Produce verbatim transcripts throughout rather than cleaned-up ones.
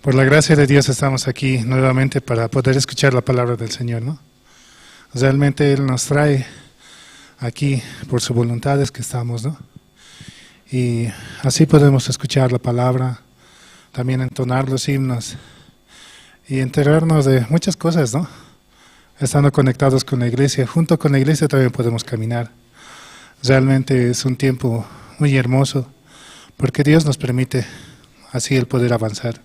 Por la gracia de Dios estamos aquí nuevamente para poder escuchar la palabra del Señor, ¿no? Realmente Él nos trae aquí por su voluntad es que estamos, ¿no? Y así podemos escuchar la palabra, también entonar los himnos y enterarnos de muchas cosas, ¿no? Estando conectados con la iglesia, junto con la iglesia también podemos caminar. Realmente es un tiempo muy hermoso, porque Dios nos permite así el poder avanzar.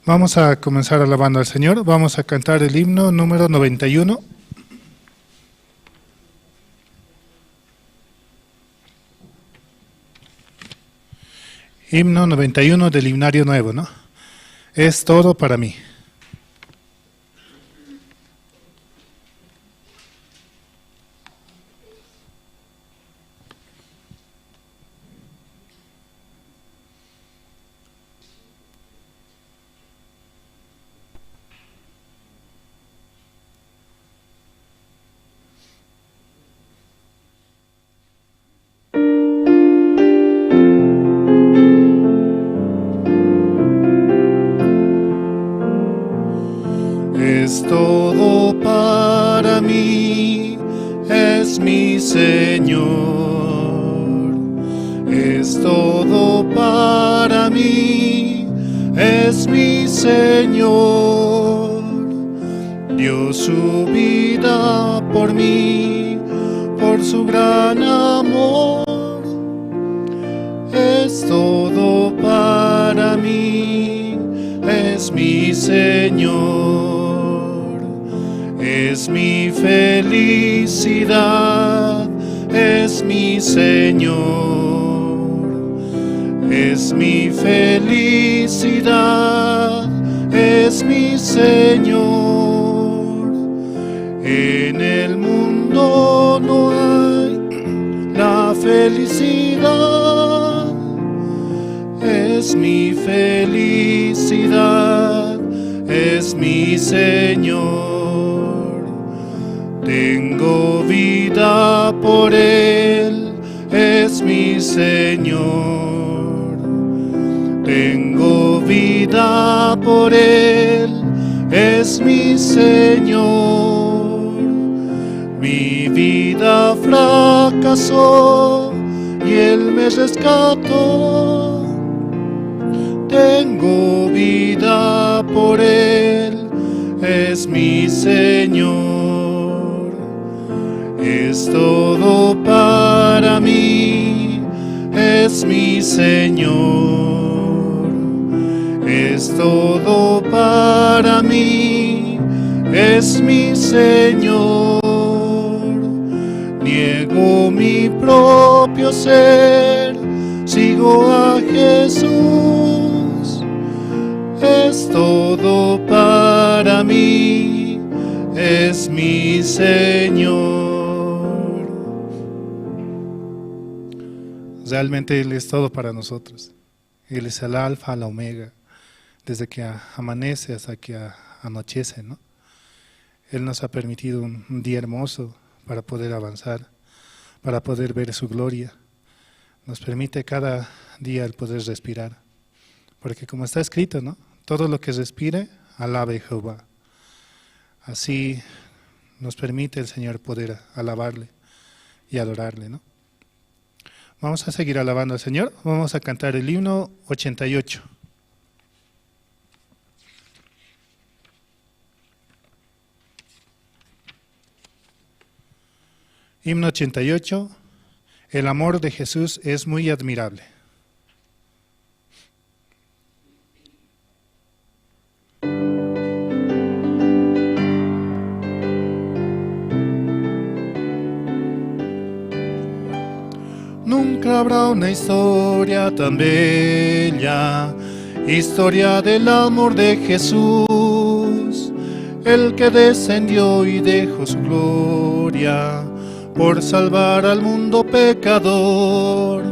Vamos a comenzar alabando al Señor. Vamos a cantar el himno número noventa y uno. Himno noventa y uno del himnario nuevo, ¿no? Es todo para mí. Es todo para mí, es mi Señor. Es todo para mí, es mi Señor. Dio su vida por mí, por su gran amor. Es todo para mí, es mi Señor. Es mi felicidad, es mi Señor. Es mi felicidad, es mi Señor. En el mundo no hay la felicidad. Es mi felicidad, es mi Señor. Tengo vida por Él, es mi Señor. Tengo vida por Él, es mi Señor. Mi vida fracasó y Él me rescató. Tengo vida por Él, es mi Señor. Es todo para mí, es mi Señor. Es todo para mí, es mi Señor. Niego mi propio ser, sigo a Jesús. Es todo para mí, es mi Señor. Realmente Él es todo para nosotros. Él es el alfa, la omega, desde que a-, amanece hasta que a-, anochece, ¿no? Él nos ha permitido un, un día hermoso para poder avanzar, para poder ver su gloria. Nos permite cada día el poder respirar, porque como está escrito, ¿no? Todo lo que respire, alabe a Jehová. Así nos permite el Señor poder alabarle y adorarle, ¿no? Vamos a seguir alabando al Señor. Vamos a cantar el himno ochenta y ocho. Himno ochenta y ocho. El amor de Jesús es muy admirable. Nunca habrá una historia tan bella, historia del amor de Jesús, el que descendió y dejó su gloria por salvar al mundo pecador.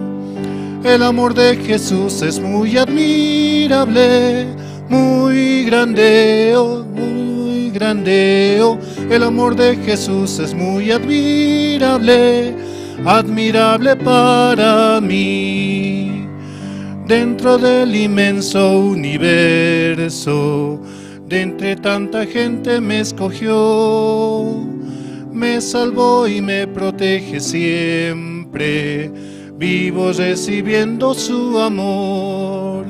El amor de Jesús es muy admirable, muy grande, oh, muy grande, oh. El amor de Jesús es muy admirable, admirable para mí. Dentro del inmenso universo, de entre tanta gente me escogió, me salvó y me protege siempre, vivo recibiendo su amor.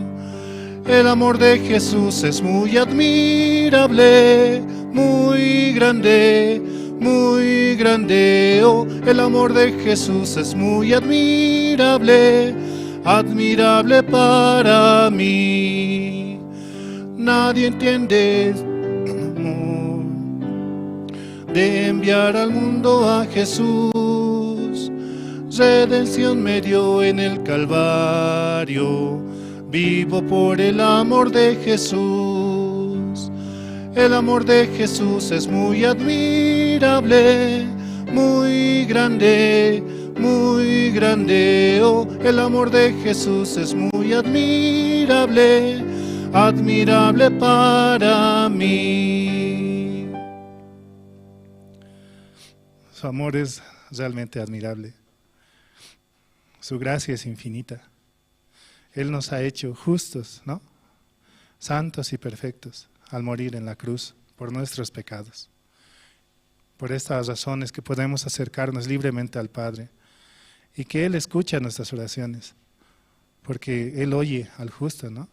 El amor de Jesús es muy admirable, muy grande, muy grande. Oh, el amor de Jesús es muy admirable, admirable para mí. Nadie entiende el amor de enviar al mundo a Jesús. Redención me dio en el Calvario. Vivo por el amor de Jesús. El amor de Jesús es muy admirable, muy grande, muy grande. Oh, el amor de Jesús es muy admirable, admirable para mí. Su amor es realmente admirable. Su gracia es infinita. Él nos ha hecho justos, ¿no? Santos y perfectos al morir en la cruz por nuestros pecados. Por estas razones que podemos acercarnos libremente al Padre y que Él escucha nuestras oraciones, porque Él oye al justo, ¿no?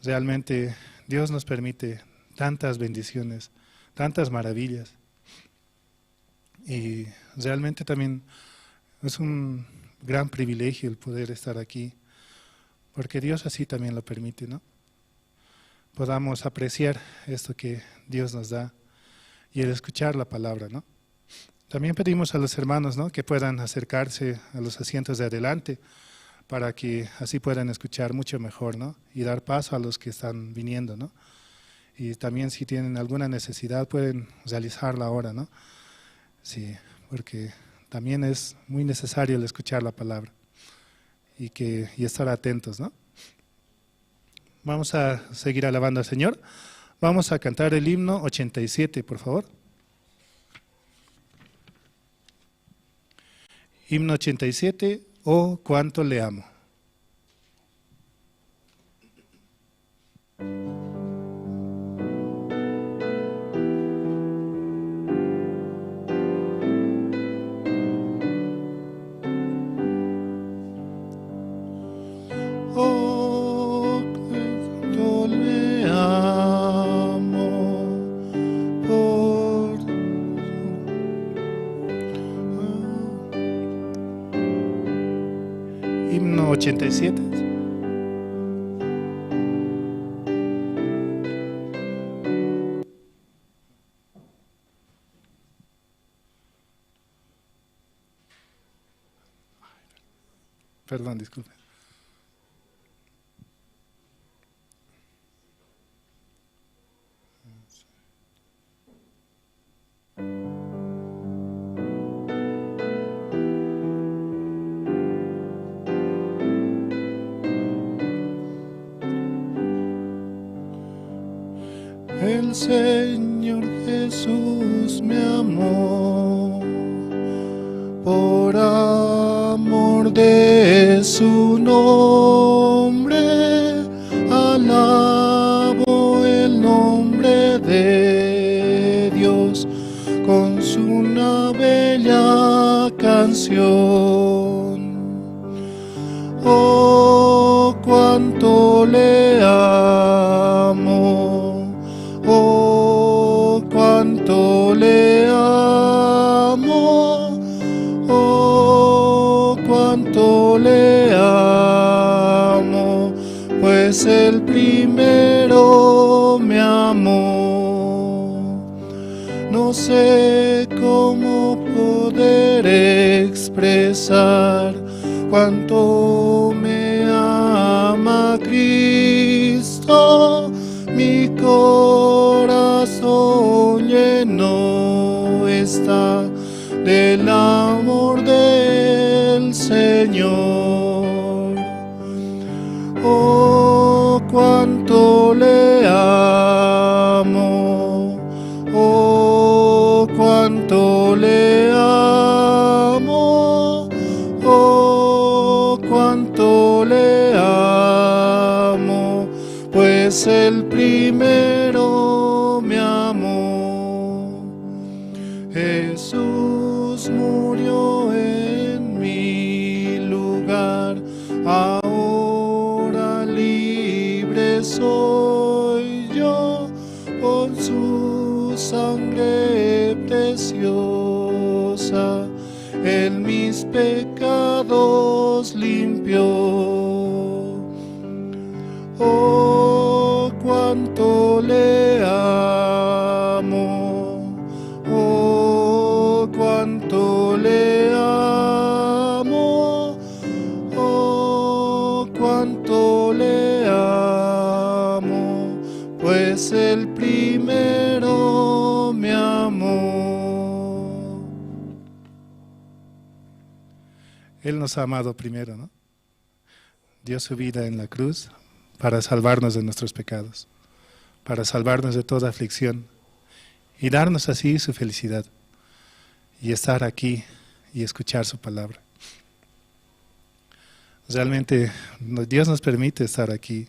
Realmente Dios nos permite tantas bendiciones, tantas maravillas. Y realmente también es un gran privilegio el poder estar aquí, porque Dios así también lo permite, ¿no? Podamos apreciar esto que Dios nos da y el escuchar la palabra, ¿no? También pedimos a los hermanos, ¿no?, que puedan acercarse a los asientos de adelante para que así puedan escuchar mucho mejor, ¿no? Y dar paso a los que están viniendo, ¿no? Y también si tienen alguna necesidad pueden realizarla ahora, ¿no? Sí, porque también es muy necesario el escuchar la palabra y que, y estar atentos, ¿no? Vamos a seguir alabando al Señor. Vamos a cantar el himno ochenta y siete, por favor. Himno ochenta y siete, Oh, cuánto le amo. Oh, cuánto le amo por su... Himno ochenta y siete. Perdón, disculpe. El Señor Jesús me amó, por amor de su nombre, alabo el nombre de Dios con su una bella canción. Oh, cuánto le amo, oh, cuánto le amo, oh, cuánto le amo, pues el primero me amó. No sé cómo poder expresar cuánto me ama Cristo. Mi corazón lleno está del amor del Señor. Oh, cuánto le amo, oh, cuánto le amo, oh, cuánto le El primero me amó. Jesús murió en mi lugar. Ahora libre soy yo por su sangre preciosa. Él mis pecados limpió. Oh, cuánto le amo, oh, cuánto le amo, oh, cuánto le amo, pues el primero me amó. Él nos ha amado primero, ¿no? Dio su vida en la cruz para salvarnos de nuestros pecados, para salvarnos de toda aflicción y darnos así su felicidad y estar aquí y escuchar su palabra. Realmente, no, Dios nos permite estar aquí.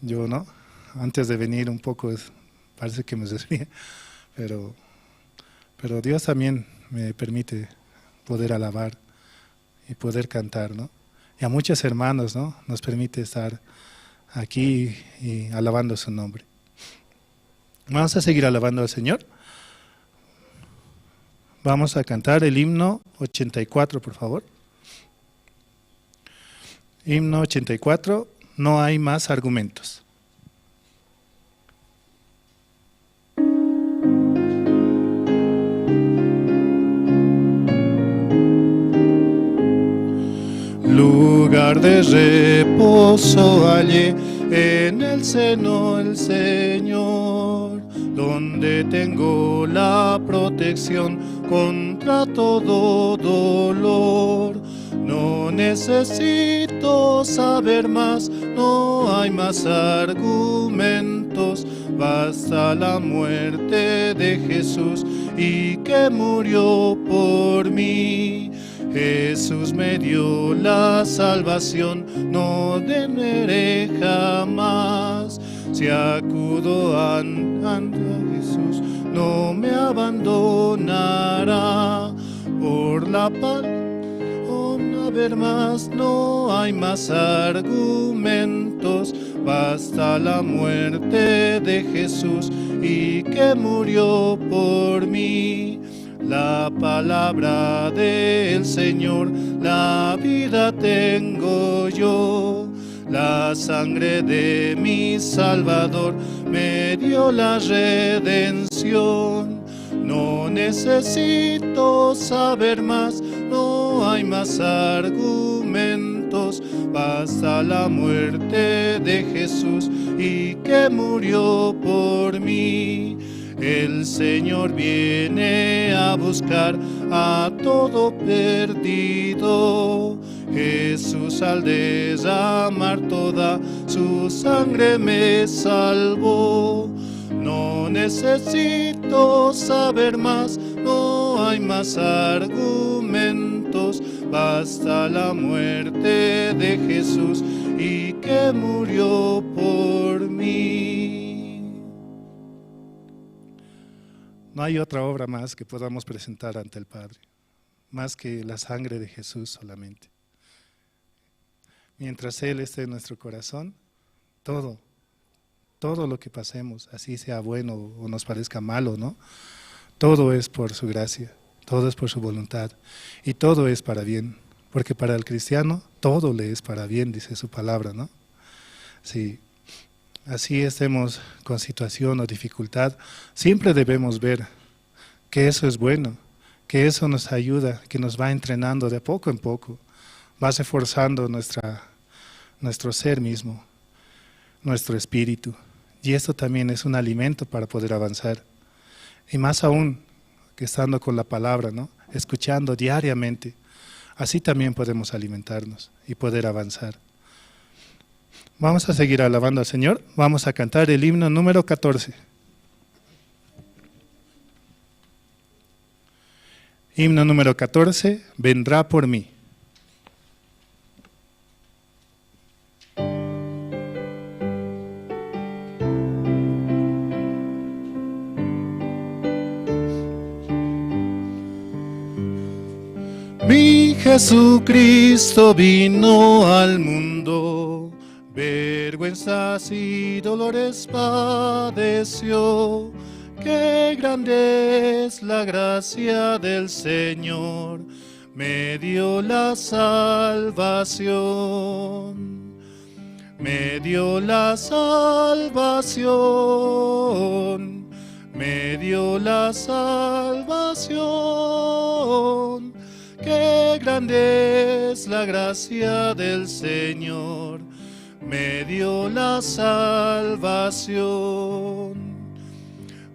Yo, ¿no? Antes de venir un poco, es, parece que me desvié, pero, pero Dios también me permite poder alabar y poder cantar, ¿no? Y a muchos hermanos, ¿no? Nos permite estar aquí y alabando su nombre. Vamos a seguir alabando al Señor. Vamos a cantar el himno ochenta y cuatro, por favor. Himno ochenta y cuatro, no hay más argumentos. Lugar de reposo hallé en el seno del Señor, donde tengo la protección contra todo dolor. No necesito saber más, no hay más argumentos. Basta la muerte de Jesús y que murió por mí. Jesús me dio la salvación, no temeré jamás. Si acudo an-, ante Jesús, no me abandonará. Por la paz, una vez más, no hay más argumentos. Basta la muerte de Jesús y que murió por mí. La palabra del Señor, la vida tengo yo. La sangre de mi Salvador me dio la redención. No necesito saber más, no hay más argumentos. Basta la muerte de Jesús y que murió por mí. El Señor viene a buscar a todo perdido. Jesús al derramar toda su sangre me salvó. No necesito saber más, no hay más argumentos. Basta la muerte de Jesús y que murió por mí. No hay otra obra más que podamos presentar ante el Padre, más que la sangre de Jesús solamente. Mientras Él esté en nuestro corazón, todo, todo lo que pasemos, así sea bueno o nos parezca malo, ¿no? Todo es por su gracia, todo es por su voluntad y todo es para bien, porque para el cristiano todo le es para bien, dice su palabra, ¿no? Sí, así estemos con situación o dificultad, siempre debemos ver que eso es bueno, que eso nos ayuda, que nos va entrenando de poco en poco, va reforzando nuestra, nuestro ser mismo, nuestro espíritu. Y esto también es un alimento para poder avanzar. Y más aún que estando con la palabra, ¿no? Escuchando diariamente, así también podemos alimentarnos y poder avanzar. Vamos a seguir alabando al Señor. Vamos a cantar el himno número catorce. Himno número catorce, Vendrá por mí. Jesucristo vino al mundo, vergüenzas y dolores padeció. Qué grande es la gracia del Señor, me dio la salvación. Me dio la salvación, me dio la salvación. Qué grande es la gracia del Señor, me dio la salvación.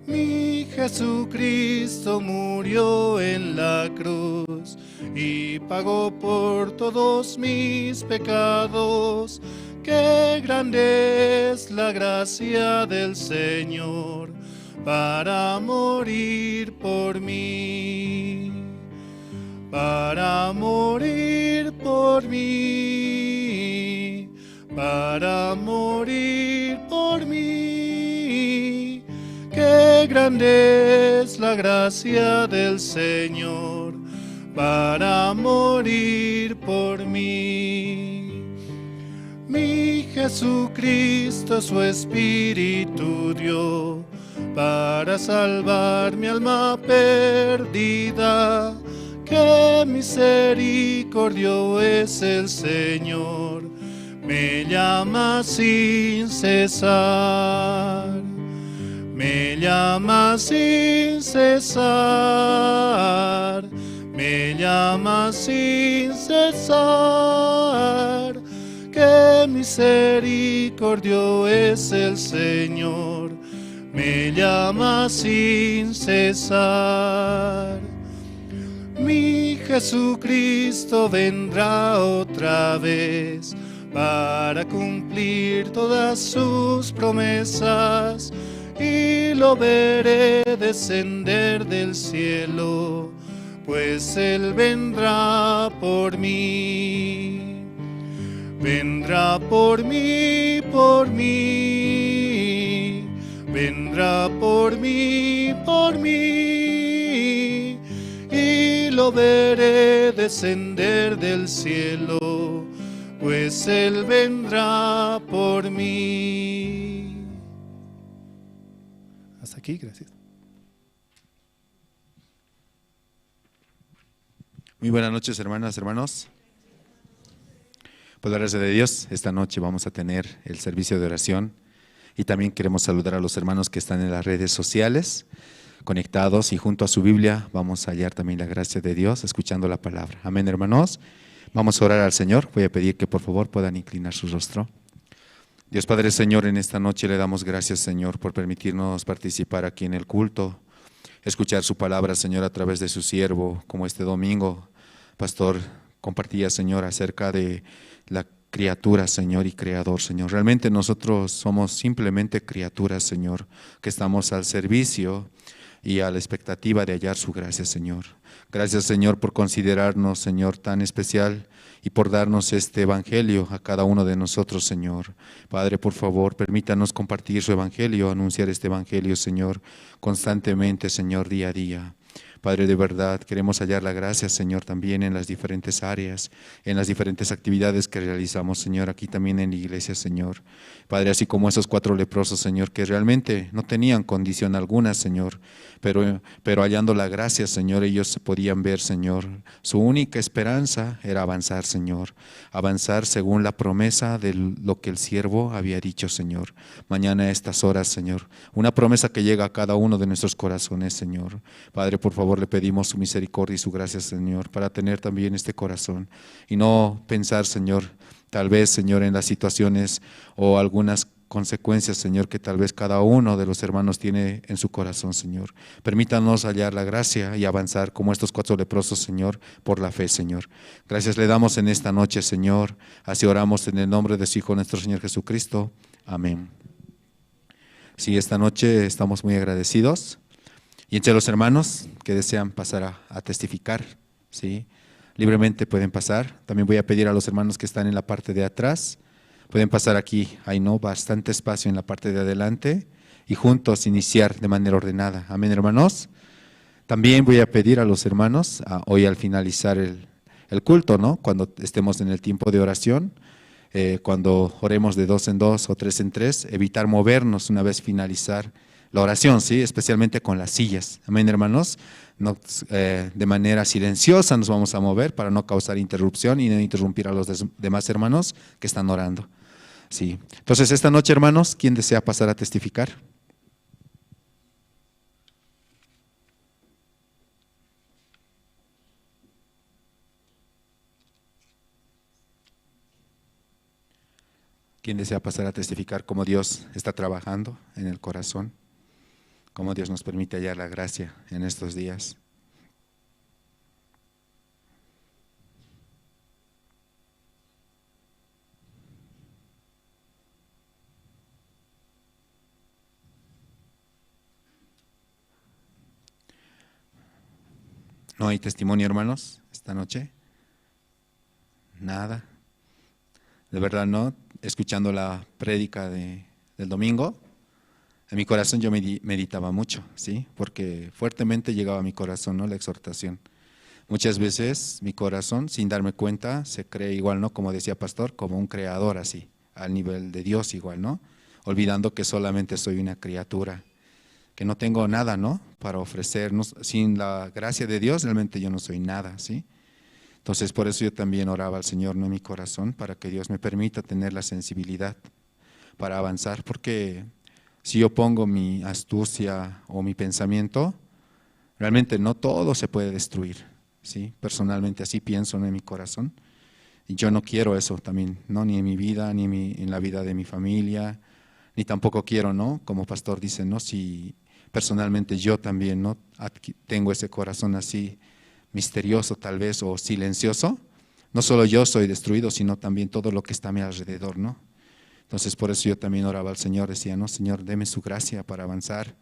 Mi Jesucristo murió en la cruz y pagó por todos mis pecados. Qué grande es la gracia del Señor para morir por mí, para morir por mí, para morir por mí. Qué grande es la gracia del Señor para morir por mí. Mi Jesucristo su espíritu dio para salvar mi alma perdida. Qué misericordio es el Señor, me llama sin cesar, me llama sin cesar, me llama sin cesar. Qué misericordio es el Señor, me llama sin cesar. Mi Jesucristo vendrá otra vez para cumplir todas sus promesas, y lo veré descender del cielo, pues Él vendrá por mí. Vendrá por mí, por mí, vendrá por mí, por mí, y lo veré descender del cielo, pues Él vendrá por mí. Hasta aquí, gracias. Muy buenas noches, hermanas, hermanos. Pues la gracia de Dios, esta noche vamos a tener el servicio de oración y también queremos saludar a los hermanos que están en las redes sociales, conectados y junto a su Biblia vamos a hallar también la gracia de Dios escuchando la palabra. Amén, hermanos. Vamos a orar al Señor. Voy a pedir que por favor puedan inclinar su rostro. Dios Padre, Señor, en esta noche le damos gracias, Señor, por permitirnos participar aquí en el culto, escuchar su palabra, Señor, a través de su siervo, como este domingo, pastor, compartía, Señor, acerca de la criatura, Señor, y creador, Señor. Realmente nosotros somos simplemente criaturas, Señor, que estamos al servicio y a la expectativa de hallar su gracia, Señor. Gracias, Señor, por considerarnos, Señor, tan especial y por darnos este evangelio a cada uno de nosotros, Señor. Padre, por favor, permítanos compartir su evangelio, anunciar este evangelio, Señor, constantemente, Señor, día a día. Padre, de verdad, queremos hallar la gracia, Señor, también en las diferentes áreas, en las diferentes actividades que realizamos, Señor, aquí también en la iglesia, Señor. Padre, así como esos cuatro leprosos, Señor, que realmente no tenían condición alguna, Señor, pero, pero hallando la gracia, Señor, ellos podían ver, Señor, su única esperanza era avanzar, Señor, avanzar según la promesa de lo que el siervo había dicho, Señor. Mañana a estas horas, Señor, una promesa que llega a cada uno de nuestros corazones, Señor. Padre, por favor, le pedimos su misericordia y su gracia, Señor, para tener también este corazón y no pensar, Señor, tal vez, Señor, en las situaciones o algunas consecuencias, Señor, que tal vez cada uno de los hermanos tiene en su corazón, Señor. Permítanos hallar la gracia y avanzar como estos cuatro leprosos, Señor, por la fe, Señor. Gracias le damos en esta noche, Señor. Así oramos en el nombre de su Hijo, nuestro Señor Jesucristo. Amén. Sí, esta noche estamos muy agradecidos. Y entre los hermanos que desean pasar a, a testificar, ¿sí? Libremente pueden pasar. También voy a pedir a los hermanos que están en la parte de atrás, pueden pasar aquí, hay, ¿no?, bastante espacio en la parte de adelante y juntos iniciar de manera ordenada. Amén, hermanos. También voy a pedir a los hermanos, ah, hoy al finalizar el, el culto, ¿no? Cuando estemos en el tiempo de oración, eh, cuando oremos de dos en dos o tres en tres, evitar movernos una vez finalizar la oración, ¿sí? Especialmente con las sillas. Amén, hermanos. No, eh, de manera silenciosa nos vamos a mover para no causar interrupción y no interrumpir a los des-, demás hermanos que están orando. Sí. Entonces, esta noche, hermanos, ¿quién desea pasar a testificar? ¿Quién desea pasar a testificar cómo Dios está trabajando en el corazón? Cómo Dios nos permite hallar la gracia en estos días. ¿No hay testimonio, hermanos, esta noche? Nada. De verdad, ¿no? Escuchando la prédica de, del domingo, en mi corazón yo medi-, meditaba mucho, ¿sí? Porque fuertemente llegaba a mi corazón, ¿no? La exhortación. Muchas veces mi corazón, sin darme cuenta, se cree igual, ¿no? Como decía pastor, como un creador así, al nivel de Dios igual, ¿no? Olvidando que solamente soy una criatura, que no tengo nada, ¿no? Para ofrecer, ¿no? Sin la gracia de Dios, realmente yo no soy nada, ¿sí? Entonces, por eso yo también oraba al Señor, ¿no? En mi corazón, para que Dios me permita tener la sensibilidad para avanzar, porque si yo pongo mi astucia o mi pensamiento, realmente no todo se puede destruir, ¿sí? Personalmente así pienso, ¿no? En mi corazón. Y yo no quiero eso también, ¿no? Ni en mi vida, ni en mi, en la vida de mi familia, ni tampoco quiero, ¿no? Como pastor dice, ¿no? Si personalmente yo también, ¿no? Adqui-, tengo ese corazón así misterioso tal vez o silencioso, no solo yo soy destruido, sino también todo lo que está a mi alrededor, ¿no? Entonces, por eso yo también oraba al Señor, decía, "No, Señor, deme su gracia para avanzar",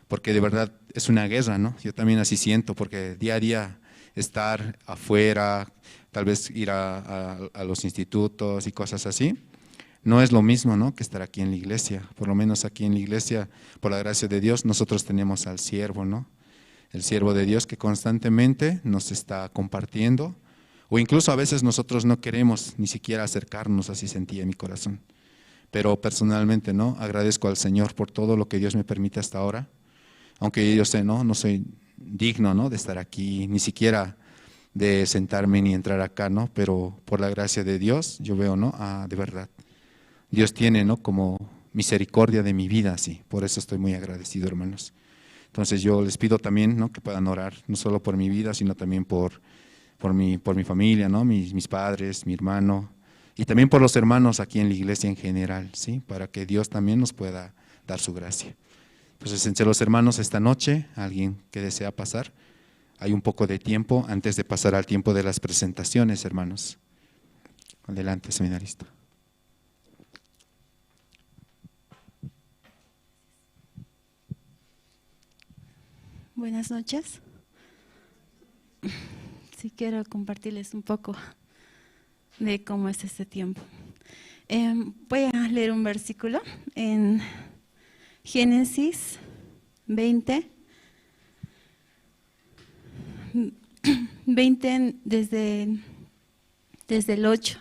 porque de verdad es una guerra, ¿no? Yo también así siento, porque día a día estar afuera, tal vez ir a, a, a los institutos y cosas así, no es lo mismo, ¿no? Que estar aquí en la iglesia. Por lo menos aquí en la iglesia, por la gracia de Dios, nosotros tenemos al siervo, ¿no? El siervo de Dios que constantemente nos está compartiendo, o incluso a veces nosotros no queremos ni siquiera acercarnos, así sentía mi corazón. Pero personalmente, ¿no? Agradezco al Señor por todo lo que Dios me permite hasta ahora, aunque yo sé, ¿no? No soy digno, ¿no? De estar aquí, ni siquiera de sentarme ni entrar acá, ¿no? Pero por la gracia de Dios, yo veo, ¿no? Ah, de verdad, Dios tiene, ¿no? Como misericordia de mi vida, sí. Por eso estoy muy agradecido, hermanos. Entonces yo les pido también, ¿no? Que puedan orar, no solo por mi vida, sino también por, por mi, por mi familia, ¿no? Mis, mis padres, mi hermano, y también por los hermanos aquí en la iglesia en general, ¿sí? Para que Dios también nos pueda dar su gracia. Entonces, entre los hermanos esta noche, alguien que desea pasar, hay un poco de tiempo antes de pasar al tiempo de las presentaciones, hermanos. Adelante, seminarista. Buenas noches. Sí quiero compartirles un poco de cómo es este tiempo. Em, voy a leer un versículo en Génesis veinte, veinte, desde, desde el ocho.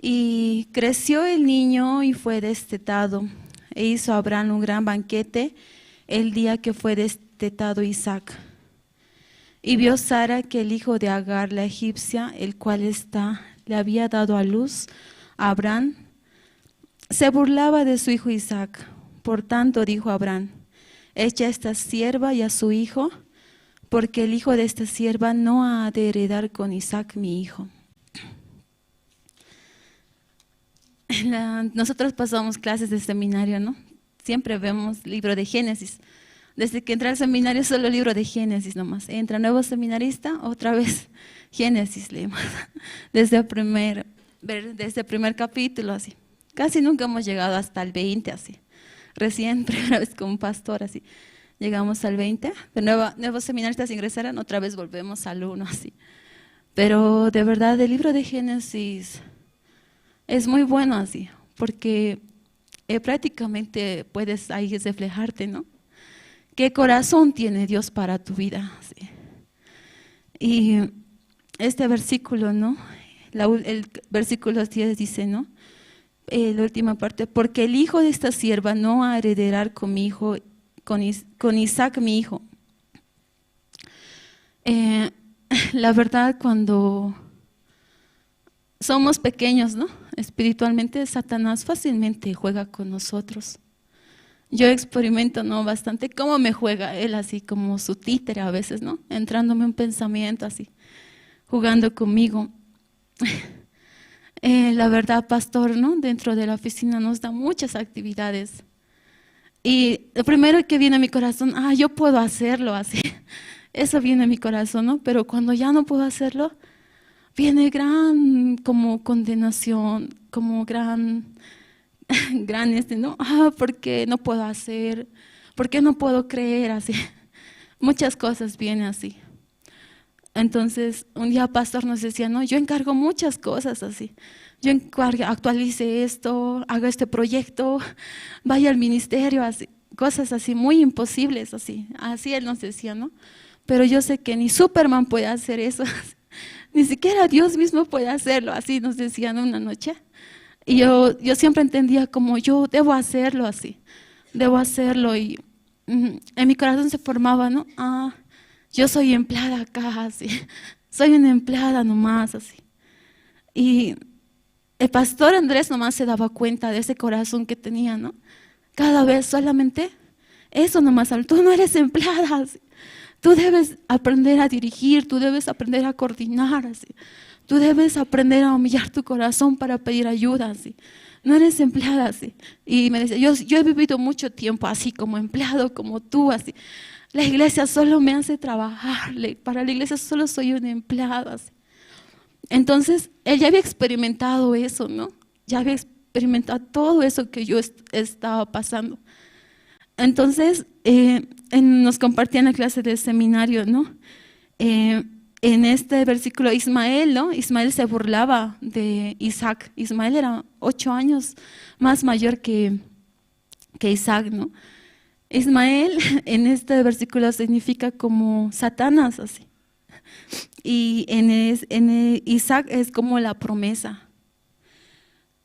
Y creció el niño y fue destetado, e hizo Abraham un gran banquete el día que fue destetado Isaac. Y vio Sara que el hijo de Agar, la egipcia, el cual esta le había dado a luz a Abraham, se burlaba de su hijo Isaac. Por tanto dijo Abraham: "Echa a esta sierva y a su hijo, porque el hijo de esta sierva no ha de heredar con Isaac mi hijo". La, nosotros pasamos clases de seminario, ¿no? Siempre vemos libro de Génesis. Desde que entré al seminario, solo libro de Génesis nomás. Entra nuevo seminarista, otra vez Génesis leemos. Desde el primer, ver-, desde el primer capítulo, así. Casi nunca hemos llegado hasta el veinte, así. Recién, primera vez con un pastor, así. Llegamos al veinte. De nuevo, nuevos seminaristas ingresaron, otra vez volvemos al uno, así. Pero de verdad, el libro de Génesis es muy bueno así, porque, eh, prácticamente puedes ahí reflejarte, ¿no? ¿Qué corazón tiene Dios para tu vida? Sí. Y este versículo, ¿no? La ul-, el versículo diez dice, ¿no? Eh, la última parte, porque el hijo de esta sierva no ha heredar con mi hijo, con Is-, con Isaac mi hijo. Eh, la verdad, cuando somos pequeños, ¿no? Espiritualmente, Satanás fácilmente juega con nosotros. Yo experimento, ¿no? Bastante cómo me juega él así como su títere a veces, ¿no? Entrándome un pensamiento así, jugando conmigo. Eh, la verdad, pastor, ¿no? Dentro de la oficina nos da muchas actividades. Y lo primero que viene a mi corazón, ah, yo puedo hacerlo así. Eso viene a mi corazón, ¿no? Pero cuando ya no puedo hacerlo, viene gran como condenación, como gran, gran este, ¿no? Ah, ¿por qué no puedo hacer? ¿Por qué no puedo creer así? Muchas cosas vienen así. Entonces, un día pastor nos decía, no, yo encargo muchas cosas así. Yo encargo, actualice esto, haga este proyecto, vaya al ministerio, así, cosas así muy imposibles, así. Así él nos decía, ¿no? Pero yo sé que ni Superman puede hacer eso, ni siquiera Dios mismo puede hacerlo, así nos decían una noche. Y yo, yo siempre entendía como yo debo hacerlo así, debo hacerlo. Y mm, en mi corazón se formaba, ¿no? Ah, yo soy empleada acá, así. Soy una empleada nomás, así. Y el pastor Andrés nomás se daba cuenta de ese corazón que tenía, ¿no? Cada vez solamente eso nomás, tú no eres empleada, así. Tú debes aprender a dirigir, tú debes aprender a coordinar, así. Tú debes aprender a humillar tu corazón para pedir ayuda, así. No eres empleada, así. Y me decía, yo, yo he vivido mucho tiempo así, como empleado, como tú, así. La iglesia solo me hace trabajar, le- para la iglesia solo soy un empleado, así. Entonces, él ya había experimentado eso, ¿no? Ya había experimentado todo eso que yo est- estaba pasando. Entonces, eh, en- nos compartía en la clase de seminario, ¿no? Eh, en este versículo, Ismael, ¿no? Ismael se burlaba de Isaac. Ismael era ocho años más mayor que, que Isaac, ¿no? Ismael en este versículo significa como Satanás, así. Y en, es- en el- Isaac es como la promesa.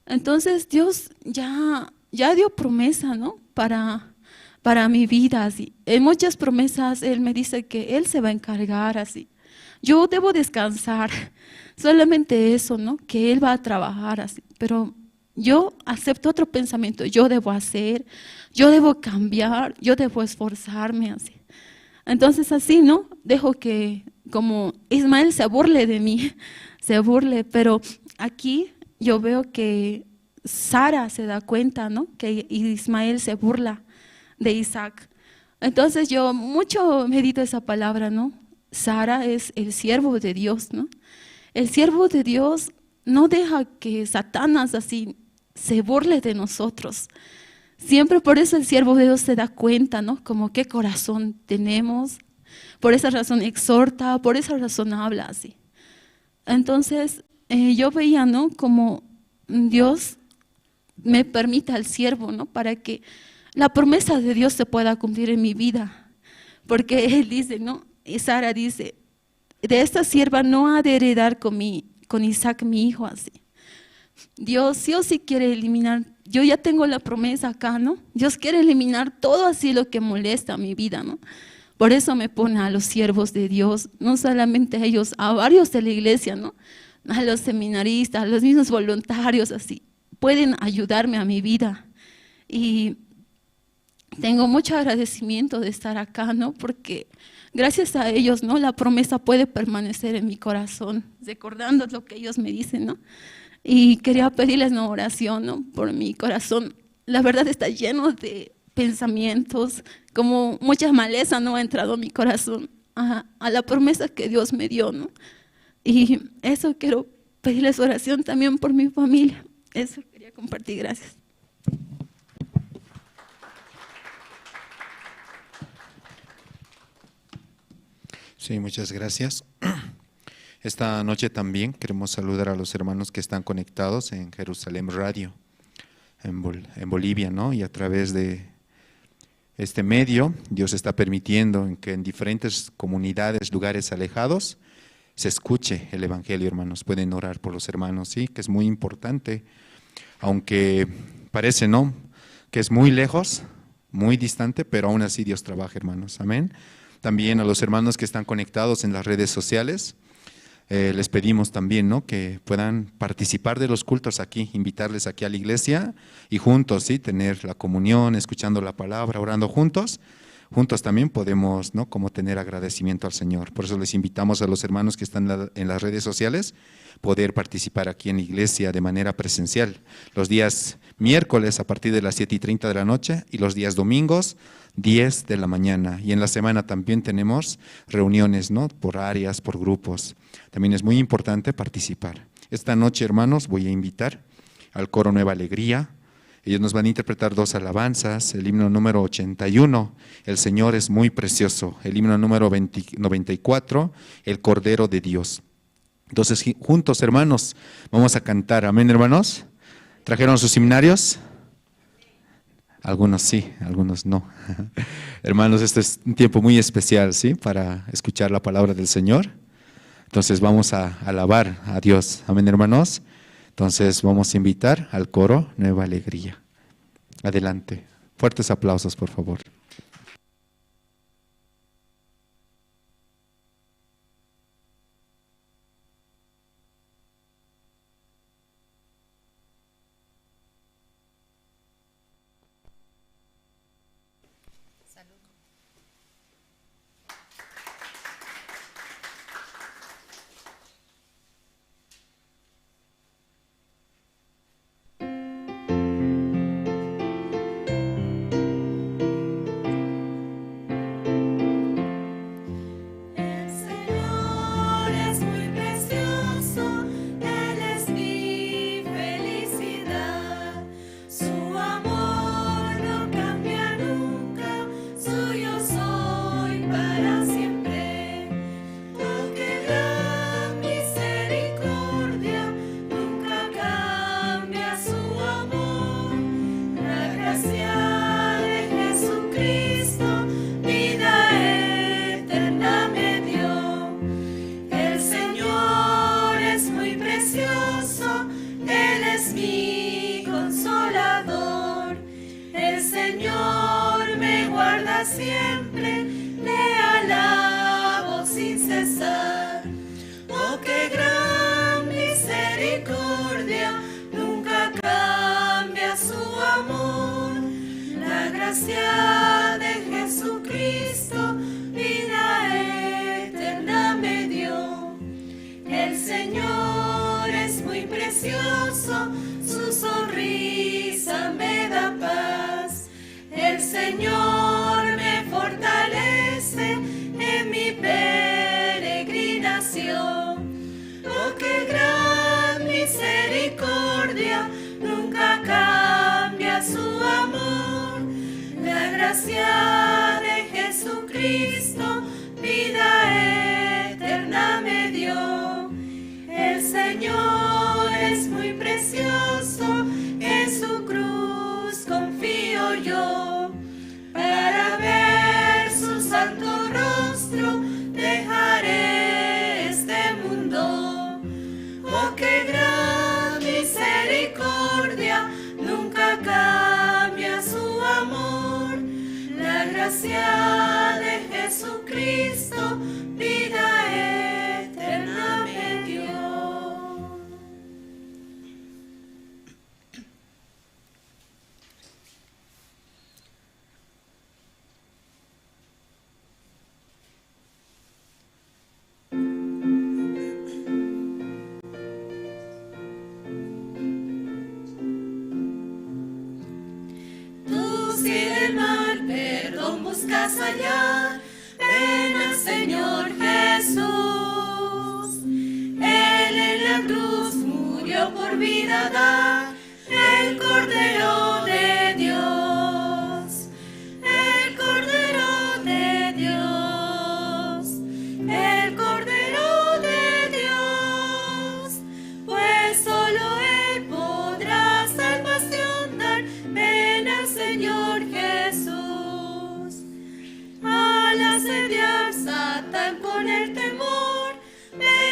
Entonces Dios ya, ya dio promesa, ¿no? Para, para mi vida, así. En muchas promesas Él me dice que Él se va a encargar, así. Yo debo descansar. Solamente eso, ¿no? Que Él va a trabajar, así. Pero yo acepto otro pensamiento. Yo debo hacer, yo debo cambiar, yo debo esforzarme, así. Entonces así, ¿no? Dejo que como Ismael se burle de mí, se burle, pero aquí yo veo que Sara se da cuenta, ¿no? Que Ismael se burla de Isaac. Entonces yo mucho medito esa palabra, ¿no? Sara es el siervo de Dios, ¿no? El siervo de Dios no deja que Satanás así se burle de nosotros. Siempre por eso el siervo de Dios se da cuenta, ¿no? Como qué corazón tenemos. Por esa razón exhorta, por esa razón habla así. Entonces, eh, yo veía, ¿no? Como Dios me permita al siervo, ¿no? Para que la promesa de Dios se pueda cumplir en mi vida. Porque él dice, ¿no? Y Sara dice, de esta sierva no ha de heredar con mi, con Isaac mi hijo, así. Dios sí o sí quiere eliminar, yo ya tengo la promesa acá, ¿no? Dios quiere eliminar todo así lo que molesta mi vida, ¿no? Por eso me pone a los siervos de Dios, no solamente a ellos, a varios de la iglesia, ¿no? A los seminaristas, a los mismos voluntarios, así, pueden ayudarme a mi vida. Y tengo mucho agradecimiento de estar acá, ¿no? Porque gracias a ellos, ¿no? La promesa puede permanecer en mi corazón, recordando lo que ellos me dicen, ¿no? Y quería pedirles una oración, ¿no? Por mi corazón. La verdad está lleno de pensamientos, como mucha maleza, ¿no? Ha entrado a mi corazón, a, a la promesa que Dios me dio, ¿no? Y eso quiero pedirles oración también por mi familia. Eso quería compartir. Gracias. Sí, muchas gracias. Esta noche también queremos saludar a los hermanos que están conectados en Jerusalén Radio, en Bol- en Bolivia, ¿no? Y a través de este medio, Dios está permitiendo en que en diferentes comunidades, lugares alejados, se escuche el evangelio, hermanos. Pueden orar por los hermanos, ¿sí? Que es muy importante, aunque parece, ¿no? Que es muy lejos, muy distante, pero aún así Dios trabaja, hermanos. Amén. También a los hermanos que están conectados en las redes sociales, eh, les pedimos también, ¿no? Que puedan participar de los cultos aquí, invitarles aquí a la iglesia y juntos, ¿sí? Tener la comunión, escuchando la palabra, orando juntos. Juntos también podemos, ¿no? Como tener agradecimiento al Señor. Por eso les invitamos a los hermanos que están en la, en las redes sociales poder participar aquí en la iglesia de manera presencial. Los días miércoles a partir de las siete y treinta de la noche y los días domingos, diez de la mañana. Y en la semana también tenemos reuniones, ¿no? Por áreas, por grupos. También es muy importante participar. Esta noche, hermanos, voy a invitar al coro Nueva Alegría. Ellos nos van a interpretar dos alabanzas, el himno número ochenta y uno, El Señor es muy precioso, el himno número veinte, noventa y cuatro, El Cordero de Dios. Entonces, ji-, juntos, hermanos, vamos a cantar. Amén, hermanos. ¿Trajeron sus himnarios? Algunos sí, algunos no. Hermanos, este es un tiempo muy especial, ¿sí? Para escuchar la palabra del Señor. Entonces vamos a alabar a Dios. Amén, hermanos. Entonces vamos a invitar al coro Nueva Alegría. Adelante. Fuertes aplausos, por favor. El Señor es muy precioso, Él es mi felicidad. Su amor no cambia nunca, suyo soy para siempre. Oh, qué gran misericordia, nunca cambia su amor. La gracia de Jesucristo, vida eterna me dio. El Señor es muy precioso, Él es mi consolador. El Señor me guarda siempre, le alabo sin cesar. Oh, qué gran misericordia, nunca cambia su amor. La gracia de Jesucristo, vida eterna me dio. El Señor es muy precioso, su sonrisa me da paz. El Señor me fortalece en mi peregrinación. Oh, qué gran misericordia, nunca cambia su amor. La gracia de Jesucristo, vida eterna me dio. El Señor es muy precioso, en su cruz confío yo. Para ver su santo rostro dejaré este mundo. Oh, qué gran misericordia, nunca cambia su amor. La gracia de Jesucristo, vida eterna me dio. Tú, si del mal perdón buscas hallar, ven al Señor Jesús. Él en la cruz murió por vida dar, el Cordero de Dios, el Cordero de Dios, el Cordero de Dios, pues solo Él podrá salvación dar. Ven al Señor Jesús. Al asediar Satán con el temor, ven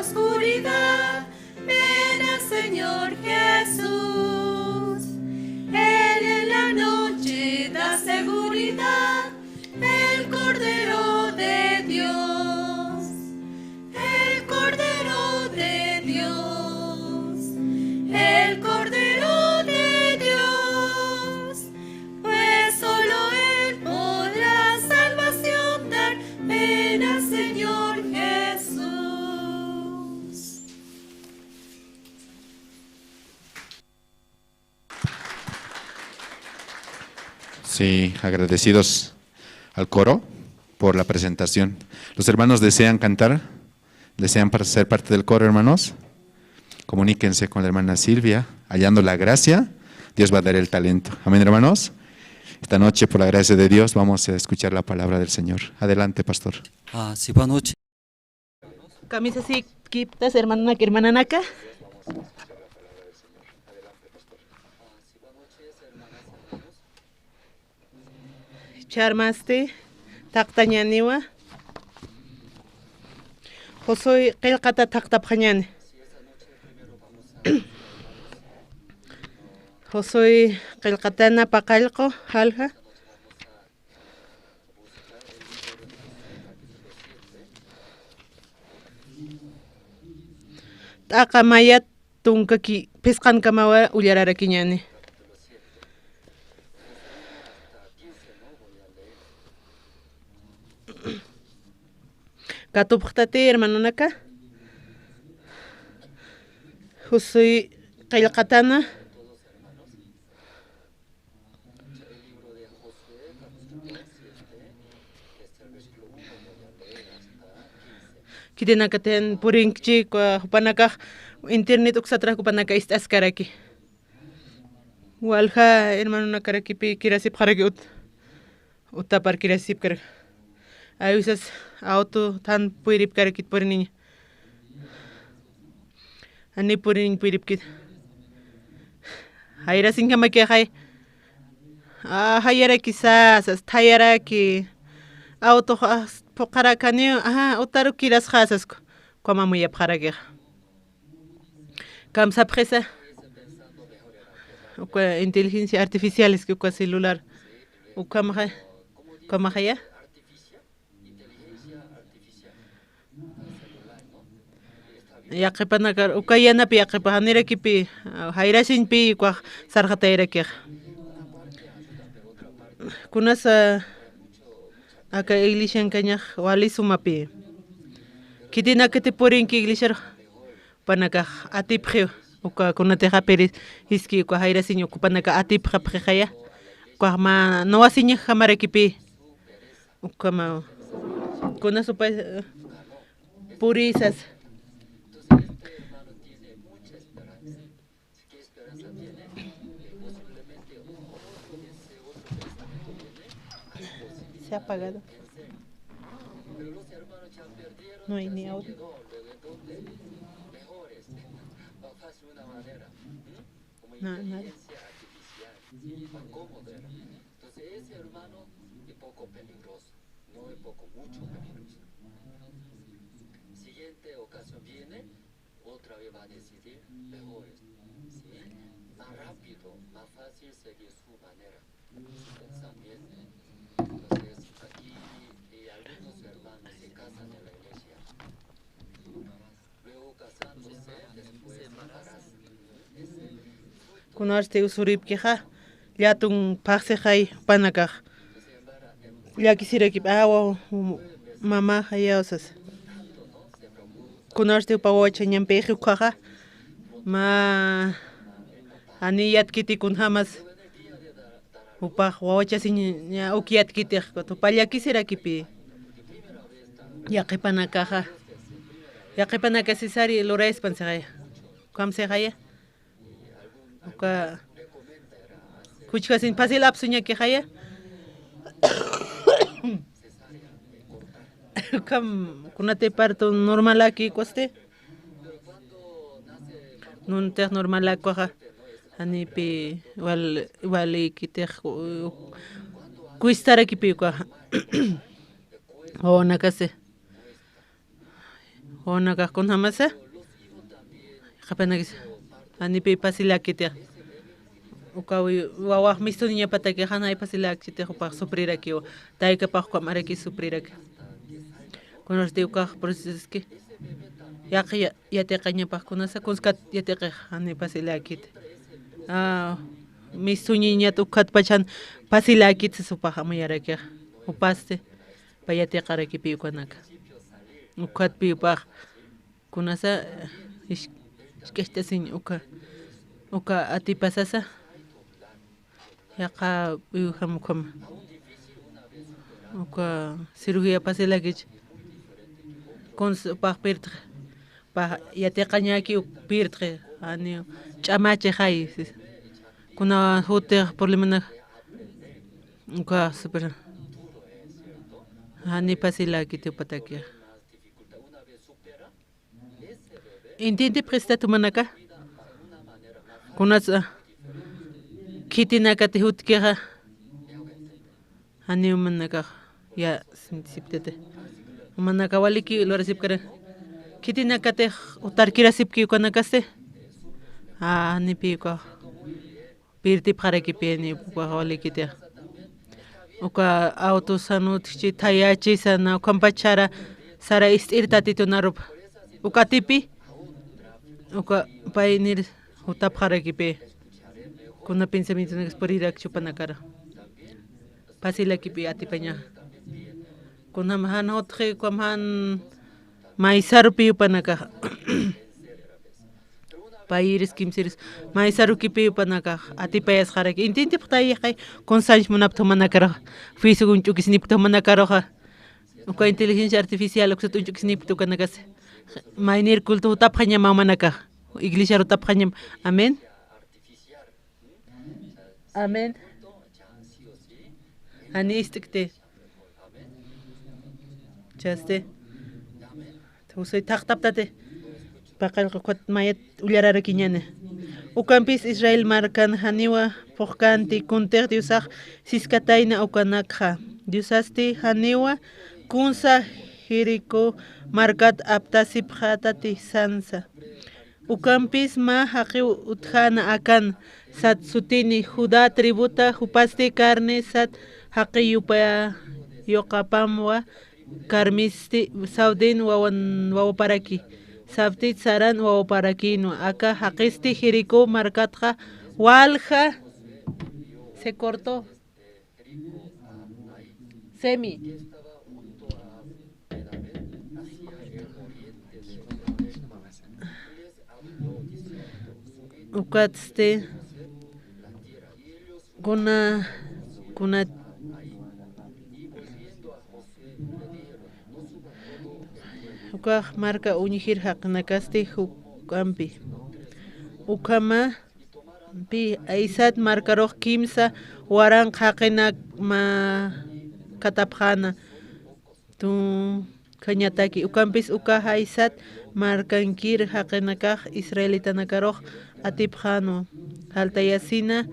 Oscuridad, ven al Señor Jesús. Él en la noche da seguridad. El Cordero de Dios, el Cordero de Dios, el Cordero de Dios, pues solo Él podrá salvación dar. Ven al Señor Jesús. Sí, agradecidos al coro por la presentación. Los hermanos desean cantar, desean par- ser parte del coro, hermanos. Comuníquense con la hermana Silvia, hallando la gracia, Dios va a dar el talento. Amén, hermanos. Esta noche, por la gracia de Dios, vamos a escuchar la palabra del Señor. Adelante, pastor. Ah, sí, buenas noches. Kamisasikiptas hermananaka, hermananaka. Charmasti, taqtañaniwa. Josuy qillqata taqtapxañani. Josuy qillqatana paqallqu, jalja. T'aqa mayat tunkaki phisqankamawa ullararakiñani. Katupxtati hermanonaka. Josuy qillqatana. Khitinakatix purinkchi, jupanakax internet uksatrax jupanaka ist'askaraki. Walja hermanonakarakipi kirasipxaraki ut, utapar kirasipkaraki. Awisas auto than puyripkarakit puriniña. Ani puriniñ puyripkit. Jayrasiñjamakixay. Jayarakisa sas, thayaraki. Auto phuqharakaniw, utaruk kirasxa sasku. Ukhamamu yapxarakixa. Kamsapxisa. Uka inteligencia artificial es que uka celular. Ukhamaxa, ukhamaxaya. Yaqhipanakar uka yanapi yaqhipa janirakipi, jayrasiñpi ukax sarxatayarakixa. Kunasa aka iglesiankañax wali sumapi. Khitinakati purinki iglesiaru, jupanakax atipxiw, uka kunatixa piri jiski uka jayrasiñ uka jupanaka atipxapxixaya. Ukax mä nuwasiñajamarakipi. Ukhamaw. Kunas upa purisas. Se ha apagado. No hay ni audio. Nada, nada. Entonces, ese hermano es poco peligroso, no es poco, mucho peligroso. Siguiente ocasión viene, otra vez va a decidir mejor, ¿sí? Más rápido, más fácil seguir su manera, su pensamiento. Entonces, aquí, eh, algunos hermanos se casan en la iglesia. Kunarsti usuripkixa, llatun phaxsixay jupanakax. Llakisirakip, awa, mamaxa, yawsas. Kunarsti upa wawachañampixi ukhaxa, mä jani yatkiti kunjamas. Jupax wawachasiñ uk yatkitix, jupa llakisirakipi. Yaqhipanakaxa, yaqhipanaka sisari lurayspan sixaya. Ukham sixaya. Uka khuchkasiñ phasil apsuñakixaya. Ukham kunati parto normalaki kusti. Nuntix normalakwaxa, janipi wal, walikitix, kuistarakipi ukaxa. Wawanakasi. Wawanakax kunjamasa, qhipanakis, janipi pasilakiti. Ukawi, wawax mistuniñapataki, janay pasilakiti, jupax sufrirakiwa. Taykapax ukhamaraki sufriraki. Kunasti ukax procesoski. Yaqi ya-, yatiqañapax kunasa, kunskat yatiqix, jani pasilakiti. Ah, mistuniñat ukhatpachan pasilakiti, supax amuyarakixa. Jupasti, pay yatiqarakipi ukanaka. Ukhatpi upax. Kunasa, ish-, isk'acht'asiñ uka, uka atipasasa, yaqha uyujam ukhama. Uka cirugía pasilakich. Kuns upax pirtx, pa yatiqañaki uk pirtx, jani ch'amachixay, sis. Kuna jutix problemana, uka super. Jani pasilakiti upataki. Intintipxista tumanaka. Kunatsa, ah, khitinakati jutkixa. Jani umanakax, ya, siptete. Umanaka waliki lurasipkara. Khitinakatix utarkirasipki ukanakasti. Ah, janipi ukax. Pirtipxarakipini, ukax walikiti. Uka auto sanut, chi thayachi sana, ukhampachara, sara ist'ir tatitunarup. Uka atipi, uka paynir jutapxarakipi. Kuna pensamientonakis purirak chupanakara. Pasilakipi atipaña. Kunam jan jutxi, ukham jan maysarupi upanakax. Payiris kimsiris maysarukipi upanakax atipayasxaraki. Intintipxtayixay, kunsanch munapta umanakaruxa. Facebook uñch'ukisnipkta umanakaruxa. Uka inteligencia artificial uksat uñch'ukisnipkta ukanakasi. Maynir culto jutapxañama umanakax. Iglesiar jutapxañam. Amén. Amén. Jani ist'kti. Chasti. Tusuy thaqtaptati. Paqallqa ukat mayat ullararakiñani. Ukampis Israel markan janiwa phuqkanti, kuntix Diosax siskatayna ukanakxa. Diosasti janiwa kunsa Jericó markat aptasipxätati sansa. Ukampis mä jaqiw utjäna Acán, sat sutini Judá tributa, jupasti carne sat jaqiw yupa-, yuqapamwa, carmesti sawdin wawan-, wawaparaki, sawtit saran wawaparakïnwa. Aka jaqisti Jericó markatxa walja, se cortó. Semi. Ukatsti kuna, kuna, ukax marka uñjir jaqinakasti juk'ampi. Ukhama pi aysat markarux kimsa waranq jaqinak mä katapxäna. Tunkañataki ukampis uka aysat markankir jaqinakax israelitanakarux atipxänwa. Jaltayasina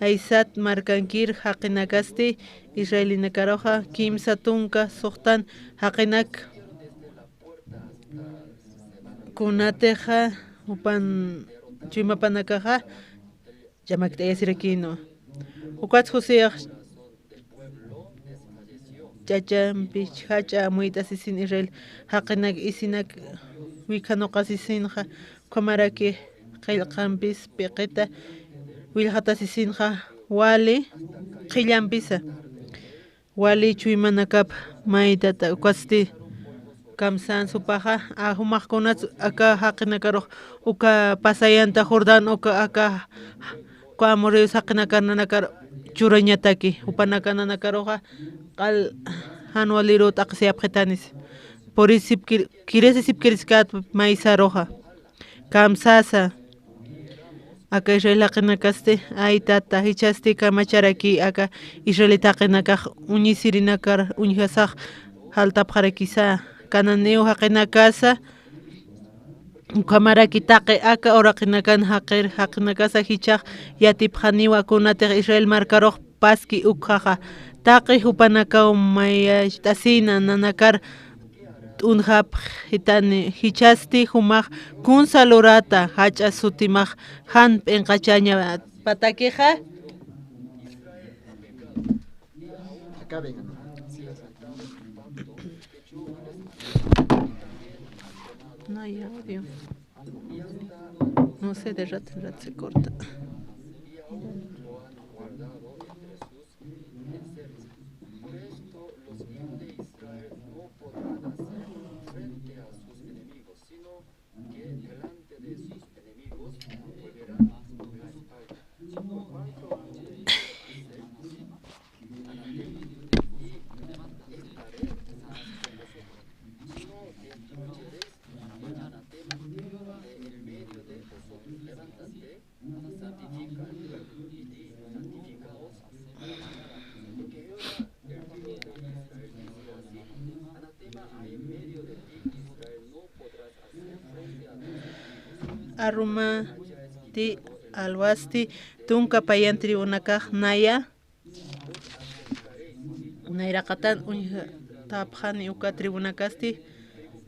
aysat markankir jaqinakasti israelinakaruxa kimsa tunka suxtan jaqinak. Kunatixa jupan chuymapanakaxa ch'amakt'ayasirakïnwa. Ukat Joseax ch'achampi jach'a amuyt'asisin Israel jaqinak isinak wikhanuqasisinxa, ukhamaraki qillqampis p'iqita willjatasisinxa wali qhillampisa. Wali chuymanakap maytata ukasti kamsän supaxa, a, jumax kunats aka jaqinakarux uka pasayanta Jordán uka aka uka amorreos jaqinakar nanakar churañataki, jupanaka nanakaruxa q'al jan waliru t'aqsiyapxitanisi. Purisipkir-, kirisisipkiriskat maysaruxa. Kamsasa. Aka Israel jaqinakasti, ay tata, jichhasti kamacharaki aka Israel jaqinakax uñisirinakar uñjasax jaltapxarakisa, cananeo jaqinakasa, ukhamaraki taqi aka uraqinakan jaqir jaqinakasa jichhax yatipxaniwa kunatix Israel markarux paski ukjaxa, taqi jupanakaw mayacht'asina nanakar t'unjapxitani, jichhasti jumax kunsa lurata, jach'a sutimax jan p'inqachañapatakixa. No hay audio. No sé, de rato en rato se corta. Por esto los hijos de Israel no podrán hacer frente a sus enemigos, sino que delante de sus enemigos volverán la espalda. Por cuanto anatema, y estaré con vosotros, sino que escucharéis el anatema de en medio de vosotros. Levántate, Arumati alwasti tunka payan tribunakax naya. Nayraqatan uñjatapxani uka tribunakasti,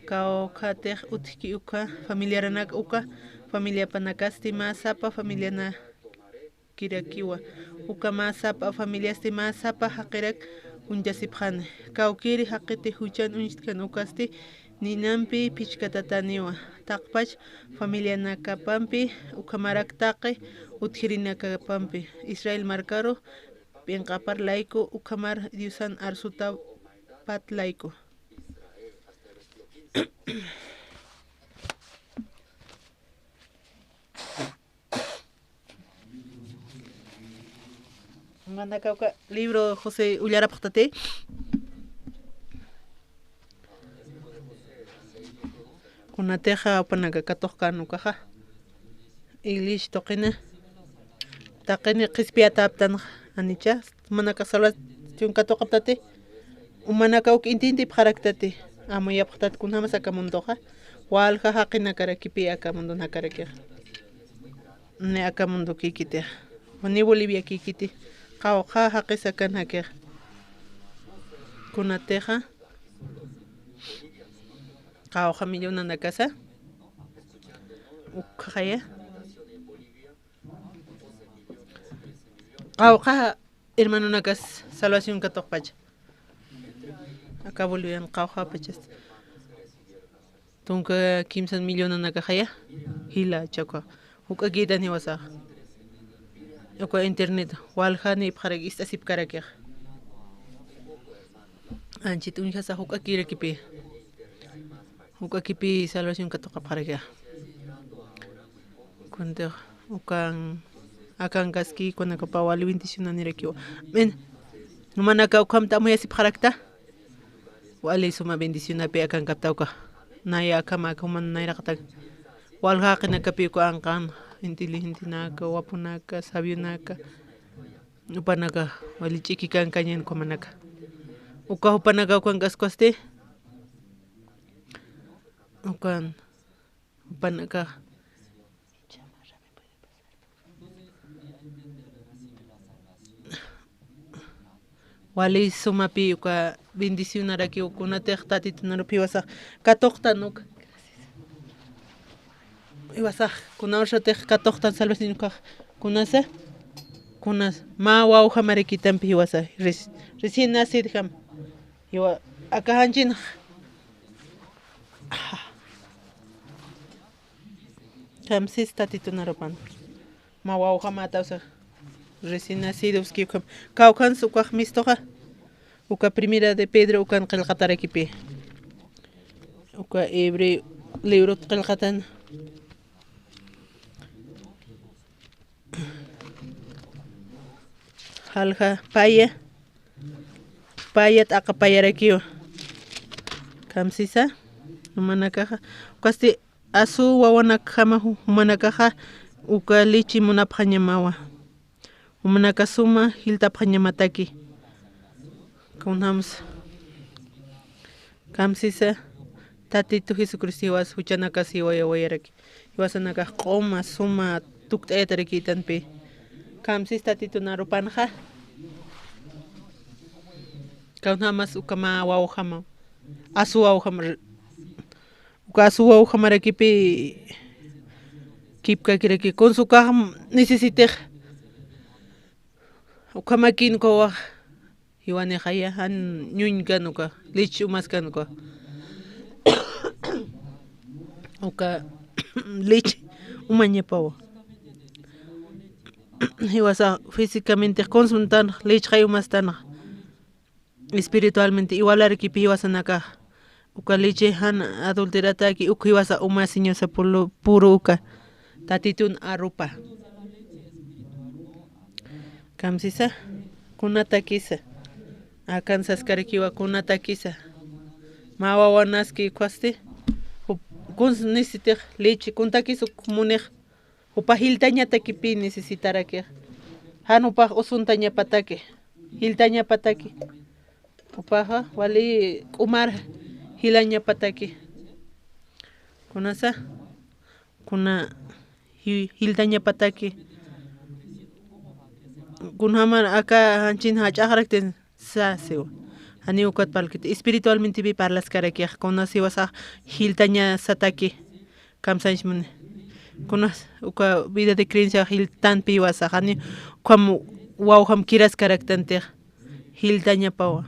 kawkhatix utjki uka familiaranak uka familiapanakasti mä sapa familiana kirakiwa. Uka mä sapa familiasti mä sapa jaqirak uñtasipxani. Kawkiri jaqiti juchan uñchtkan ukasti ninampi phichkatataniwa. Taqpach familianakapampi, ukhamarak taqi utjirinakapampi, Israel markaru p'inqapar layku, ukhamar Diosan arsutapat layku. Manakawka libro José ullarapxtati. Kunatixa jupanaka katuqkan ukaxa. Iglesia tuqina. Taqini qhispiyataptan anicha. Manaka salvación katuqaptati. Umanaka uk intintipxaraktati. Amuyapxtati kunjamas aka mundoxa. Walja jaqinakarakipi aka mundonakarakixa. Ni aka mundo kikiti, ni Bolivia kikiti, qawqha jaqisa kan jakixa. Kunatixa, qawqha millonanakasa, ukxaya. Qawqha hermanonakas salvación katuqpacha. Aka Bolivian qawqhapachas. Tunka kimsan millonanakaxaya, jila chakwa. Juk'akitan jiwasax. Uka internet, walja nipxarak ist'asipkarakix. Anchit uñjasa juk'akirakipi. Juk'akipi salvación katuqapxarakixa. Kuntix ukan, akankaski kunakapa wali bendicionanirakiwa. Amén. Jumanaka ukhamta amuyasipxarakta. Wali suma bendicionapi akankaptawka. Naya akhama aka juman nayraqataka. Walja jaqinakapi uka anqan, inteligentenaka, wapunaka, sabionaka. Jupanaka, wali ch'iki kankañan ukhamanaka. Uka jupanaka ukankaskasti. Ukan. Jupanakax wali sumapi uka bendicionarakiw kunatix Tatitunarup jiwasax katuqtan uka. Jiwasax kunawsatix katuqtan salvación ukax kunasa, kunas mä wawjamarakitampi jiwasa reci-, recién nacedjam. Jiwa aka janchinx Kamsis Tatitunarupan. Mä wawjamätawsa recién nacidoski ukham. Kawkhans ukax mistuxa. Uka Primera de Pedro ukan qillqatarakipi. Uka hebreo librot qillqatan. Jalja paya. Paya t'aqa payarakiwa. Kamsisa, jumanakaxa. Ukasti asu wawanakjama ju-, jumanakaxa uka lichi munapxañamawa. Jumanaka suma jiltapxañamataki. Kunjamsa. Kamsisa, Tatitu Jesucristo jiwas juchanakas jiwayawayaraki. Jiwasanakax q'uma, suma, tukt'ayatarakïtanpi. Kamsis Tatitunarupanxa. Kunjamas uka mä wawjama. Asu wawjama r-, Uka asuwa ujamarakipi kipkakiraki. Kunsa ukax necesitix. Ukhamakin ukawax jiwanixaya jan ñuñkan uka, leche umaskan uka. Uka leche umañapawa. Jiwasa físicamente kunsa uñtanax, leche jay umastanxa. Espiritualmente igualarakipi jiwasanakax. Uka leche jan adulterataki, uk jiwasa uma Señorsa pulu-, puru uka. Tatitun arupa. Kamsisa, kunatakisa. Akan saskarakiwa kunatakisa. Mä wawanaski ukhasti. Jup-, kuns necesitix leche, kuntakis uk munix. Jupa jiltañatakipi necesitarakix. Jan jupax usuntañapataki. Jiltañapataki. Jupaxa wali k'umar jilañapataki. Kunasa, kuna ji-, jiltañapataki. Kunjamar aka janchin jach'axaraktin sasiwa. Janiw ukat parlkiti. Espiritualmente bi parlaskarakixa. Kunas jiwasax jiltañasataki. Kamsañs muni. Kunas uka vida de creencia jiltanpi jiwasax. Janiw ukham wawjam kiraskaraktantix. Jiltañapawa.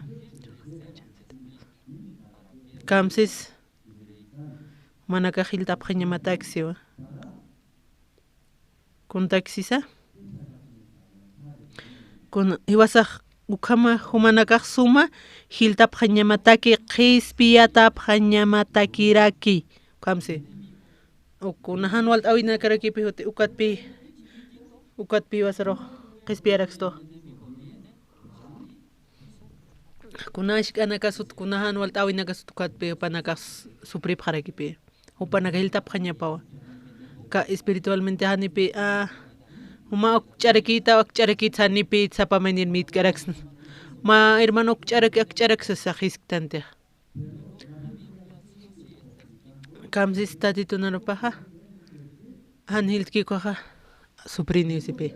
Kamsis jumanakax jiltapxañamatakiwa. Kuntaksisa. Kun, jiwasax ukhama jumanakax suma jiltapxañamataki, qhispiyatapxañamatakiraki. Ukhamsi. Uk, kuna jan walt'äwinakarakipi juti ukatpi, ukatpi jiwasarux qhispiyarakstu. Kuna jisk'anakasut, kuna jan walt'äwinakasut ukatpi jupanakax sufripxarakipi. Jupanaka jiltapxañapawa. Ka espiritualmente janipi, a, juma akch'arakïta, akch'arakït janipi sapa maynir mitk'araksna. Mä hermano akch'arak, akch'arak sasa jisktantix. Kamsis Tatitun arupaxa. Jan jiltki ukaxa sufriniw sipi.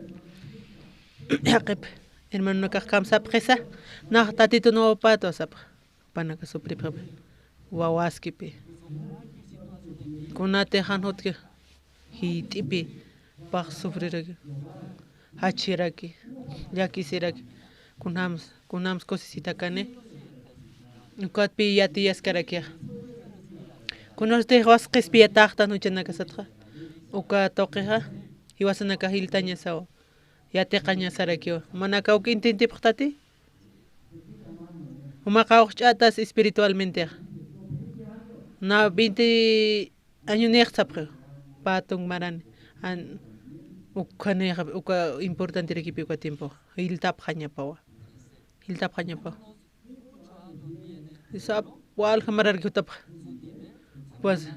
Jaqip hermanonakax kamsapxisa, nax Tatitun wawapatwa sapx. Jupanaka sufripxipi. Wawaskipi. Kunatix jan jutki jit'ipi. Pax sufriraki. Jachiraki. Llakisiraki. Kunjams, kunjams kusisitakani. Ukatpi yatiyaskarakixa. Kunasti jiwas qhispiyataxtan juchanakasatxa. Uka tuqixa. Jiwasanakax jiltañasawa. Yatiqañasarakiwa. Jumanakax uk intintipxtati. Jumax qawqch'atas espiritualmentexa. Na veinte añonix sapxiw. Pä tunk marani. An, ukhanixa, uka importanterakipi uka tiempo. Jiltapxañapawa. Jiltapxañapawa. Sap, walja mararki jutapxa. Pues,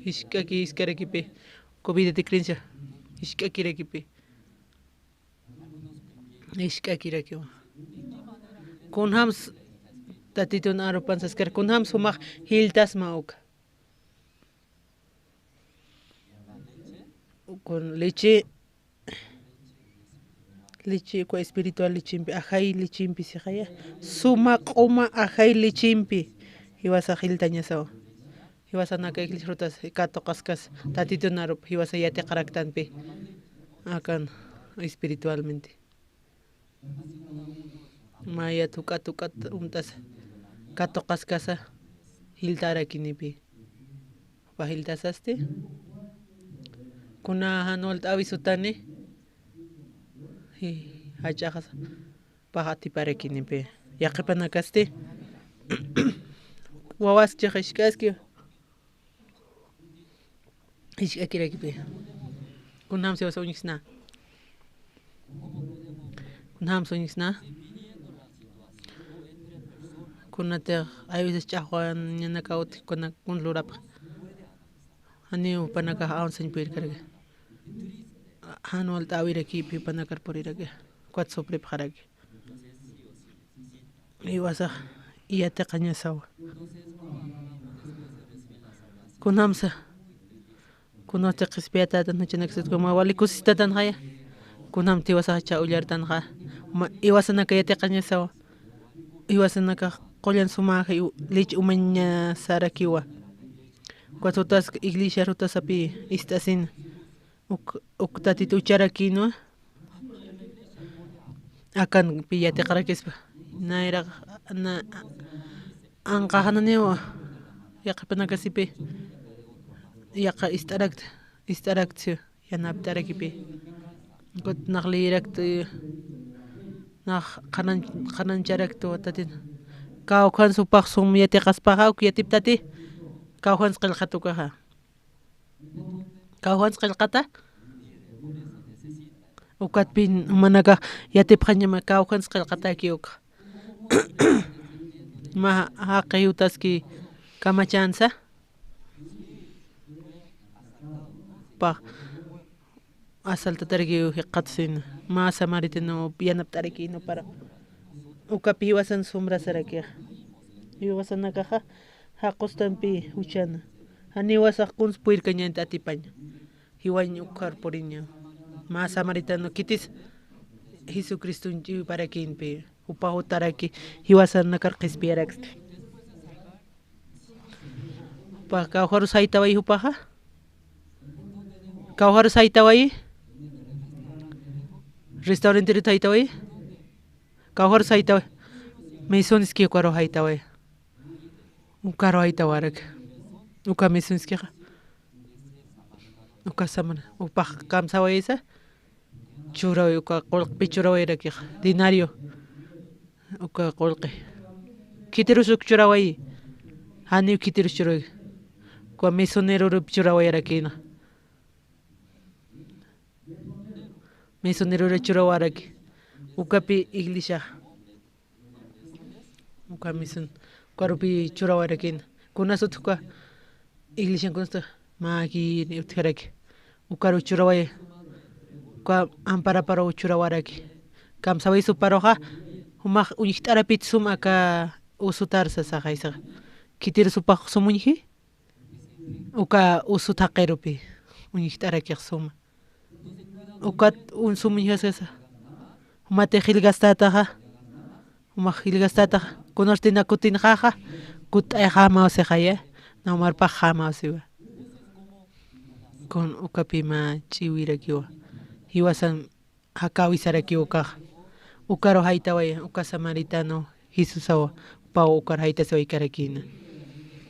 jisk'aki, jisk'arakipi. Uka vida de creencia. Jisk'akirakipi. Jisk'akirakiwa. Kunjams Tatitun arupan saskar, kunjams jumax jiltasma uka. Kun leche, leche uka espiritual lechempi, ajay lechempi sixaya. Suma q'uma ajay lechempi. Jiwasax jiltañasawa. Jiwasanaka iglesia frutas katuqaskas Tatitun arup jiwasa yatiqaraktanpi. Akan espiritualmente. Mayat juk'at juk'at umt'asa katuqaskasa jiltarakinipi. Jupa jiltasasti. Kuna jan walt'äwi sutani. Ji, jach'axasa. Pax atiparakinipi. Yaqhipanakasti. Wawas chix jisk'aski. Jisk'akirakipi. Kunjams jiwasa uñjsna. Kunjams uñjsna. Kunatix, hay veces ch'axwañanakaw utji, kuna, kun lurapxa. Janiw jupanakax avanzañ puyirkaraki. Jan walt'äwirakipi jupanakar puriraki. Ukat sufripxaraki. Jiwasax yatiqañasawa. Kunjamsa. Kunasti qhispiyatätan juchanakasat, kuna wali kusisitatanxaya. Kunjamti jiwasax jichha ullartanxa. Ma, jiwasanaka yatiqañasawa. Jiwasanakax qullan sumäxa, jiw, leche umañasarakiwa. Ukat jutas iglesia jutasapi ist'asin. Uk, uk tatit ucharakïnwa. Akanpi yatiqarakispa. Nayraq na, anqaxananiw yaqhipanakasipi. Yaqa ist'arakt, ist'arakt yanapt'arakipi. Ukat nax liyirakt, nax qhanan, qhanancharaktwa tatit. Kawkhans jupax sum yatiqaspaxa, uk yatiptati. Kawkhans qillqat ukaxa. Kawkhans qillqata. Ukatpin jumanakax yatipxañama kawkhans qillqataki uka. Mä jaqi jutaski kamachansa. Pax asaltatarakiw jikxatasina. Mä samaritano yanapt'arakïn jupara. Ukapi jiwasan sombrasarakixa. Jiwasanakaxa jaqustampi juchana. Janiw jiwasax kuns purirkañanti atipaña. Jiwañ ukkar puriña. Mä samaritano khitis Jesucriston ch'iwiparakïnpi. Jupa jutaraki jiwasanakar qhispiyaraksti. Jupa kawkharus jaytawayi jupaxa. Kawkharus jaytawayi. Restauranterut jaytawayi. Kawkharus jaytawayi. Mesonski ukaru jaytawayi. Ukaru jaytawarak. Uka mesonskixa. Uka samana. Jupax kamsawayisa. Churawi uka qullqpi churawayarakix. Denario. Uka qullqi. Khitirus uk churawayi. Janiw khitirus churawi. Uka misionerorup churawayarakïna. Misionerora churawaraki. Ukapi iglesia. Uka mision. Ukarupi churawarakïna. Kunasut uka iglesian kunasta. Mä kiri utjaraki. Ukaru churaway. Uka amparaparaw churawaraki. Kamsawaysuparuxa. Jumax uñjt'arapit sum aka usutar sasaxaysaxa. Khitir supax sum uñji. Uka usut jaqirupi. Uñjt'arakix suma. Ukat un sum uñjasasa. Jumatix jilgastataxa. Jumax jilgastataxa. Kunartina kutinxaxa. Kutt'ayxamawsixaya. Nawmarpaxamawsiwa. Kun ukapi mä ch'iwirakiwa. Jiwasan jakawisarakiw ukaxa. Ukaru jaytawaya, uka samaritano Jesusawa, jupaw ukar jaytasiwaykarakïna.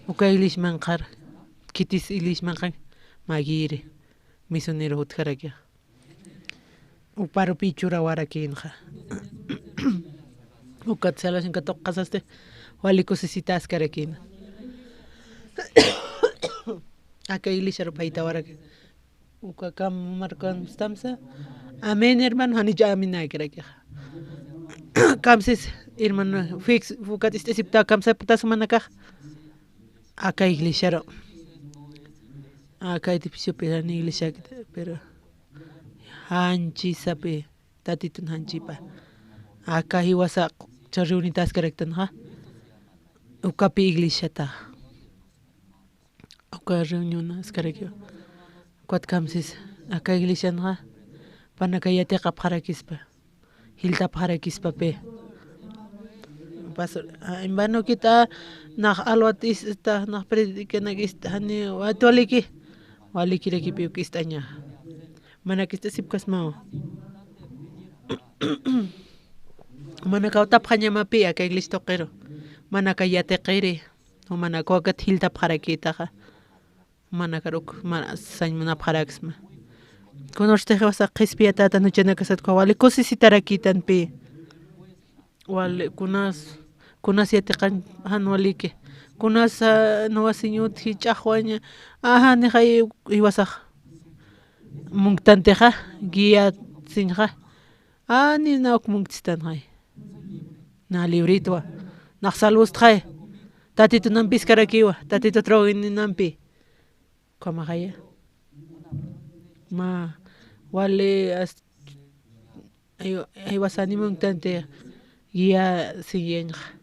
Uka iglesiamanqar, khitis iglesiamanqan, magiri, misionero jutjarakixa. Uparupi churawarakïnxa. Ukat salvación katuqasasti, wali kusisitaskarakïna. Aka iglesiarup jaytawaraki. Uka kam markan stamsa. Amén, hermano, janich amén akirakixa. Kamsis, hermano, fix, ukat ist'isipta kamsaptasumanakax. Aka iglesiaru. Aka edificiopi jan iglesiakita, pero janchisapi, tatitun janchipa. Aka jiwasa chorriwnitaskaraktanxa. Ukapi iglesiata. Uka reunión askarakiwa. Ukat kamsis, aka iglesianxa, panaka yatiqapxarakispa, jiltapxarakispapi. Pastor, a, en vano kita, nax alwat ista, nax predicanak ista, jani, wat waliki, walikirakipi uk ist'aña. Manak ist'asipkasmawa. Manakaw tapxañamapi, aka iglesia tuqiru. Manaka yatiqiri. Jumanakaw akat jiltapxarakïtaxa. Jumanakar uk mana sañ munapxaraksma. Kunarstix jiwasa qhispiyatätan juchanakasat uka wali kusisitarakïtanpi. Wali kunas, kunas yatiqan jan waliki. Kunas, ah, nuwa siñut jich'axwaña. Ajá, nixay jiwasax. Munktantixa, guía siñxa. Ah, ni na uk munktistanxay. Na libritwa. Nax salvostxay. Tatitunampi iskarakiwa. Tatitut roguininampi. Kamaxaya. Ma, wali as-, ayo, aywasani munktanti guía siñañxa.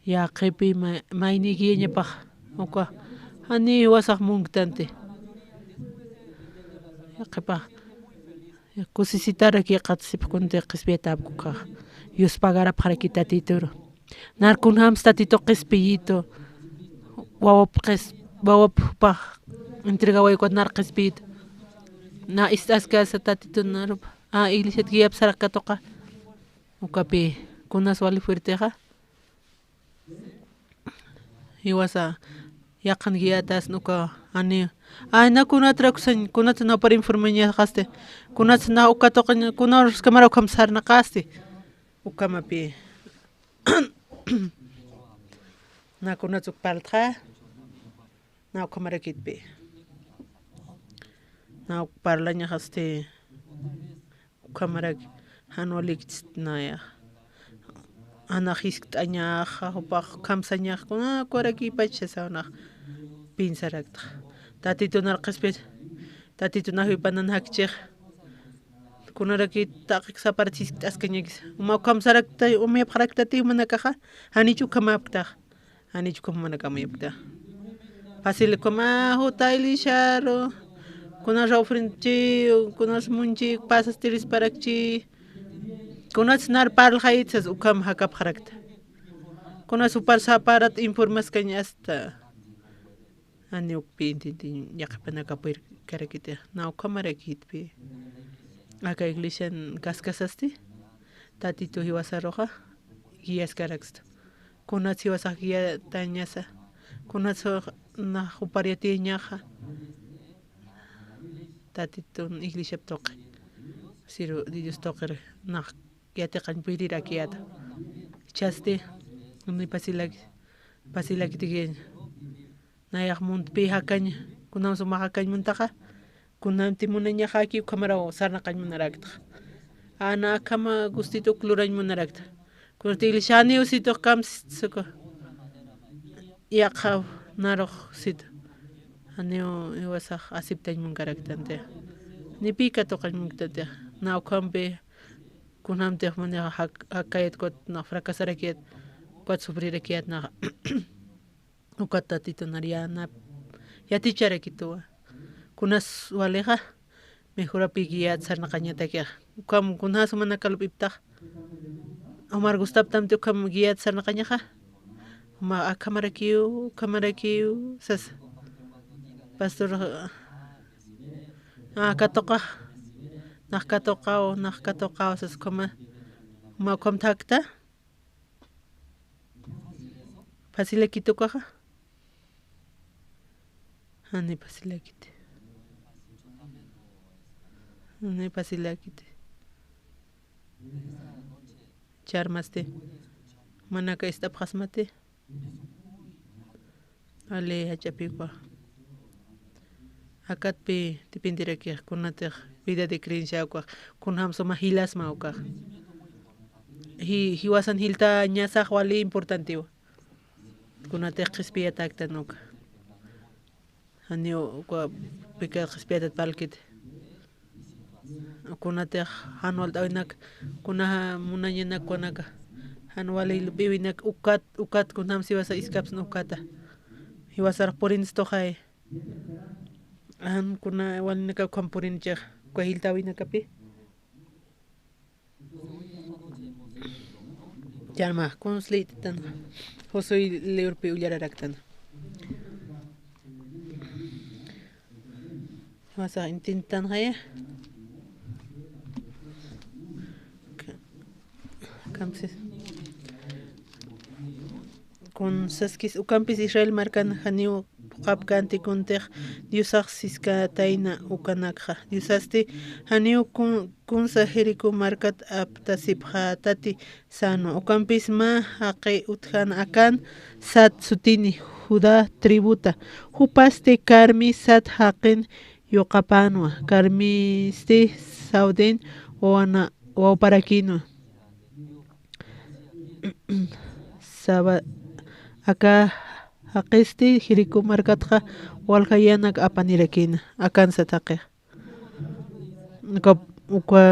Yaqhipi ma-, mayni guiañapax. Uka, jani jiwasax munktanti. Yaqhipax. Kusisitaraki qhatsipkunti qhispiyatäpkukax. Yuspagarapxaraki tatituru. Nar kunjams tatitu qhispiyitu. Wawap qhis-, wawap jupax entregaway ukat nar qhispiyit. Na ist'askasa Tatitun narup, a, iglesiat guiap sarak katuqa. Ukapi kunas wali fuertexa. Jiwasa yaqhan guiatasna uka, ani, ay, na kunatrak sañ, kunatsa nawpar informeñaxasti, kunatsa na uka tuqi, kunawrus kamara ukham sarnaqasti. Ukhamapi na kunatsa uk parltxa, na ukhamarakitpi. Na uk parlañaxasti. Ukhamarak jan walikchistnaya. Anax jiskt'añaxa, jupax kamsañax, kuna kurakipach sasa anax pinsaraktax. Tatitun nar qhispir, Tatitun ajwipanan jakchix. Kunarakit taqik saparat jiskt'askañakis. Uma ukhamsarakta, umayapxaraktati jumanakaxa, janich ukhamapktax. Janich ukham jumanakamayapkta. Fácil ukham, a, juta iglesiaru, kunas ofrendachi, kunas munchi, pasas tirisparakchi, kunas nar parlxayit sas ukham jakapxarakta. Kunas jupar saparat informaskañ asta. Jani ukpi intinti yaqhipanakapirkarakiti, na ukhamarakitpi. Aka iglesian kaskasasti, Tatitu jiwasaruxa guiaskaraksta. Kunats jiwasax guiatañasa, kunats nax jupar yatiyañaxa, Tatitun iglesiap tuqi, siru de Dios tuqir nax yatiqañ puyirirakiyäta. Jichhasti, ni pasilak, pasilakitikiyañ. Nayax muntpi jakañ, kunam suma jakañ muntaxa, kunamti munañaxaki ukhamaraw sarnaqañ munarakta. Ana akhama gustito uk lurañ munarakta. Kunati iglesianiw situx kamsitsuku. Yaqha narux situ. Janiw iwasax aceptañ munkaraktanti. Ni pi katuqañ munktanti. Na ukhampi kunamtix manixa jak-, jakayat ukat na fracasarakiyat, ukat sufrirakiyat naxa. Ukat Tatitun nar yanap yaticharakituwa. Kunas walixa, mejorapi guiat sarnaqañatakixa. Ukham kunas jumanaka lup'iptax. Jumar gustaptamti ukham guiat sarnaqañaxa. Juma akhamarakiw, ukhamarakiw, sas. Pastor, a, katuqa, nax katuqaw, nax katuqaw, sas ukhama. Juma ukham thakta. Pasilakit ukaxa. Jani pasilakit. Jani pasilakit. Charmasti. Manaka ist'apxasmati. Ale, jach'apiwa. Akatpi dependerakixa, kunatix vida de creencia ukax, kunjam suma jilasma ukax. Ji-, jiwasan jiltañasax wali importantiwa. Kunatix qhispiyataktan uka. Janiw uka pecado qhispiyatat parlkit. Kunatix jan walt'äwinak, kunaxa munañanak ukanaka. Jan wali lup'iwinak ukat, ukat kunjam jiwasa iskapsna ukata. Jiwasar purinstuxay. Jan kuna walinaka ukham purinchix, uka jiltäwinakapi. Charma, kuns liyt'tan, Josué librpi ullararaktan. Jiwasax intintanxaya. Ka-, kamsis. Kun saskis ukampis Israel markan janiw phuqhapkänti kuntix Diosax siskatayna ukanakxa. Diosasti janiw kun-, kunsa Jericó markat aptasipxätati sänwa. Ukampis mä jaqi utjän Acán sat sutini, Judá tributa. Jupasti Carmi sat jaqin yuqapänwa. Carmisti Saudin wawana-, wawparakïnwa. Saba-, aka jaqisti Jericó markatxa waljayanak apanirakïna, Acán sat jaqix. Uka, uka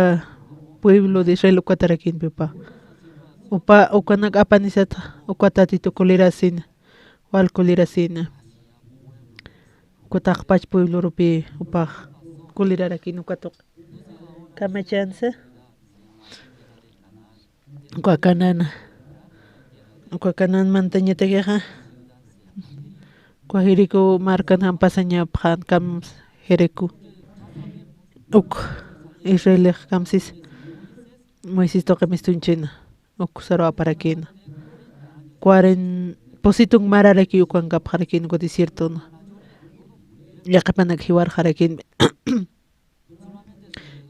pueblo de Israel ukatarakïnpi upa. Upa, ukanak apanisat uka Tatitu kulirasina, wal kulirasina. Uka taqpach pueblorupi upax kulirarakïna uka tuq. Kamachansa. Uka Canaán, uka Canaán mantañatakixa, Ukwa Jericó markan jampasañapxän, kamsa Jericó. Uk Israelix kamsis Moisés tuqi mistuñchina. Uk saru aparakïna. Cuaren-, pusitun mararakiw ukankapxarakïna uka desiertona. Yaqhipanak jiwarxarakïna.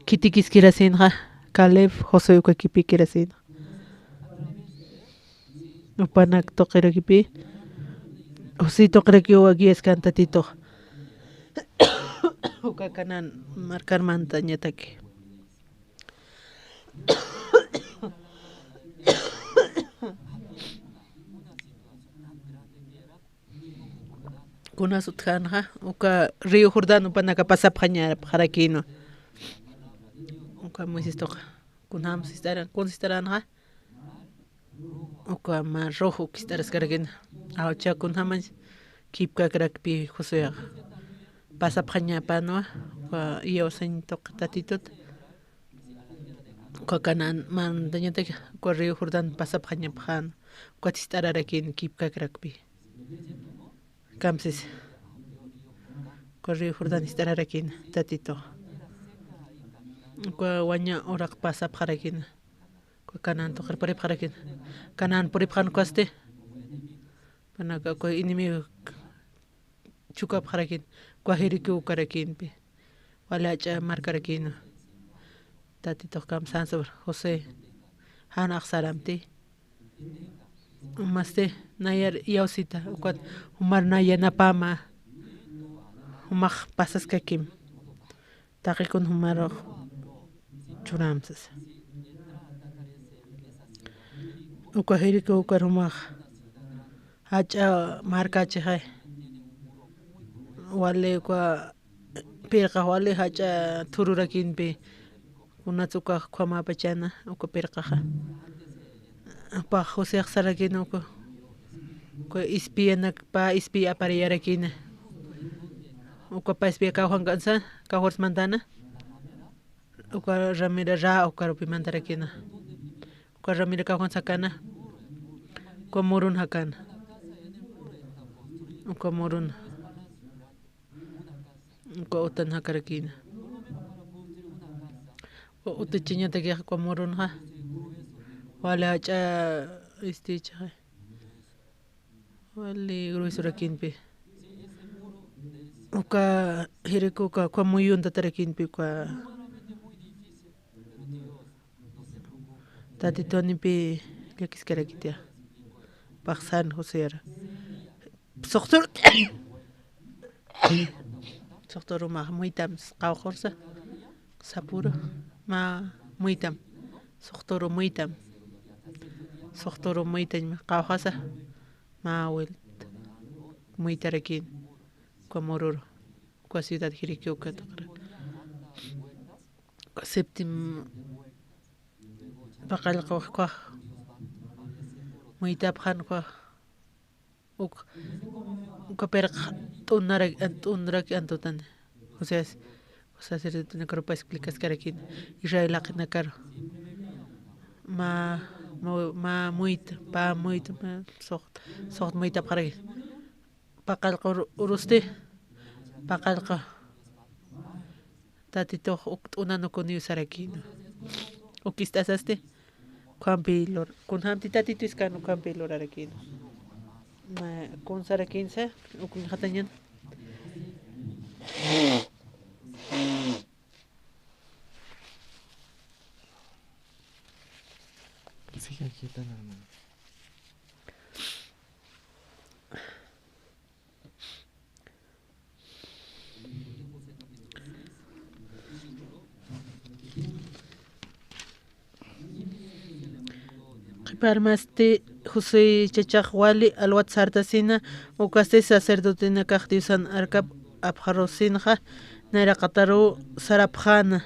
Khitikiskirasïnxa, Caleb, Josué uka kipïkirasïnxa. Jupanak tuqirakipi, José tuqirakiw guiaskan Tatitux. Uka Canaán markar mantañataki. Kunas utjänxa, uka río Jordán jupanaka pasapxañapxarakïnwa. Uka Moisés tuqa, kunjam sist'aran, kun sist'aranxa, uka Mar Rojo uk ist'araskarakïna. Awcha kunjaman kipkakrakpi Josuexa. Pasapxañapänwa, uka iyawsañ tuq Tatitut. Uka Canaán mantañatak, uka río Jordán pasapxañapxän, ukat ist'ararakïna kipkakrakpi. Kamsis. Uka río Jordán ist'ararakïna, Tatitux. Uka waña uraq pasapxarakïna. Uka Canaán tuqir puripxarakïna. Canaán puripxän ukasti. Jupanaka uka enemigo chukapxarakïna, uka Jericó ukarakïnpi. Wali jach'a markarakïna. Tatitux kamsänsa, José, jan axsaramti. Masti, nayar iyawsita, ukat jumar nay yanapäma, jumax pasaskakim. Taqi kun jumarux churämsasa. Uka Jericó ukar jumax jach'a markächixay. Wali uka pirqax wali jach'a thururakïnpi. Kunats ukax ukham apachäna, uka pirqaxa. Jupax Josex sarakïna uka, uka ispiyanak pä ispiy aparayarakïna. Uka pä ispiya kawjankänsa, kawjars mantäna. Uka ramira raa ukarupi mantarakïna. Uka ramira kawjans jakäna. Uka murun jakäna. Uka murun. Uka utan jakarakïna. Uka utachañatakix uka murunxa. Wali jach'a, este, chixay. Wali gruesorakïnpi. Uka Jericó uka, uka muyuntatarakinpi uka. Tatitunipi llakiskarakitixa. Paxsan Joséra. Suxtur. Suxturu mä muytam qawqursa. Sapuru. Mä muytam. Suxturu muytam. Suxturu muytañ qawqasa. Mä vuelta muytarakin. Uka mururu. Uka ciudad Jericó uka tuqra. Uka séptimo paqallqa ukax. Muytapxan ukax. Uk, uka pirqa t'unaraki, t'unaraki antutani. O sea, sacerdotenakarupa explicaskarakin Israel jaqinakaru. Mä, mä, mä muyta, pä muyta, mä suxt, suxt muytapxaraki. Paqallqa ur-, urusti, paqallqa Tatitux uk t'unan ukuniw sarakïna. Uk ist'asasti, ukhampi lur-, kunjamti Tatitu iskan ukhampi lurarakïna. Ma, kun sarakinsa, uk uñjatañan. Sigue aquí, tan hermano. Qhiparmasti José chachax wali alwat sartasina, ukasti sacerdotenakax Diosan arkap apxarusinxa, nayraqataruw sarapxäna.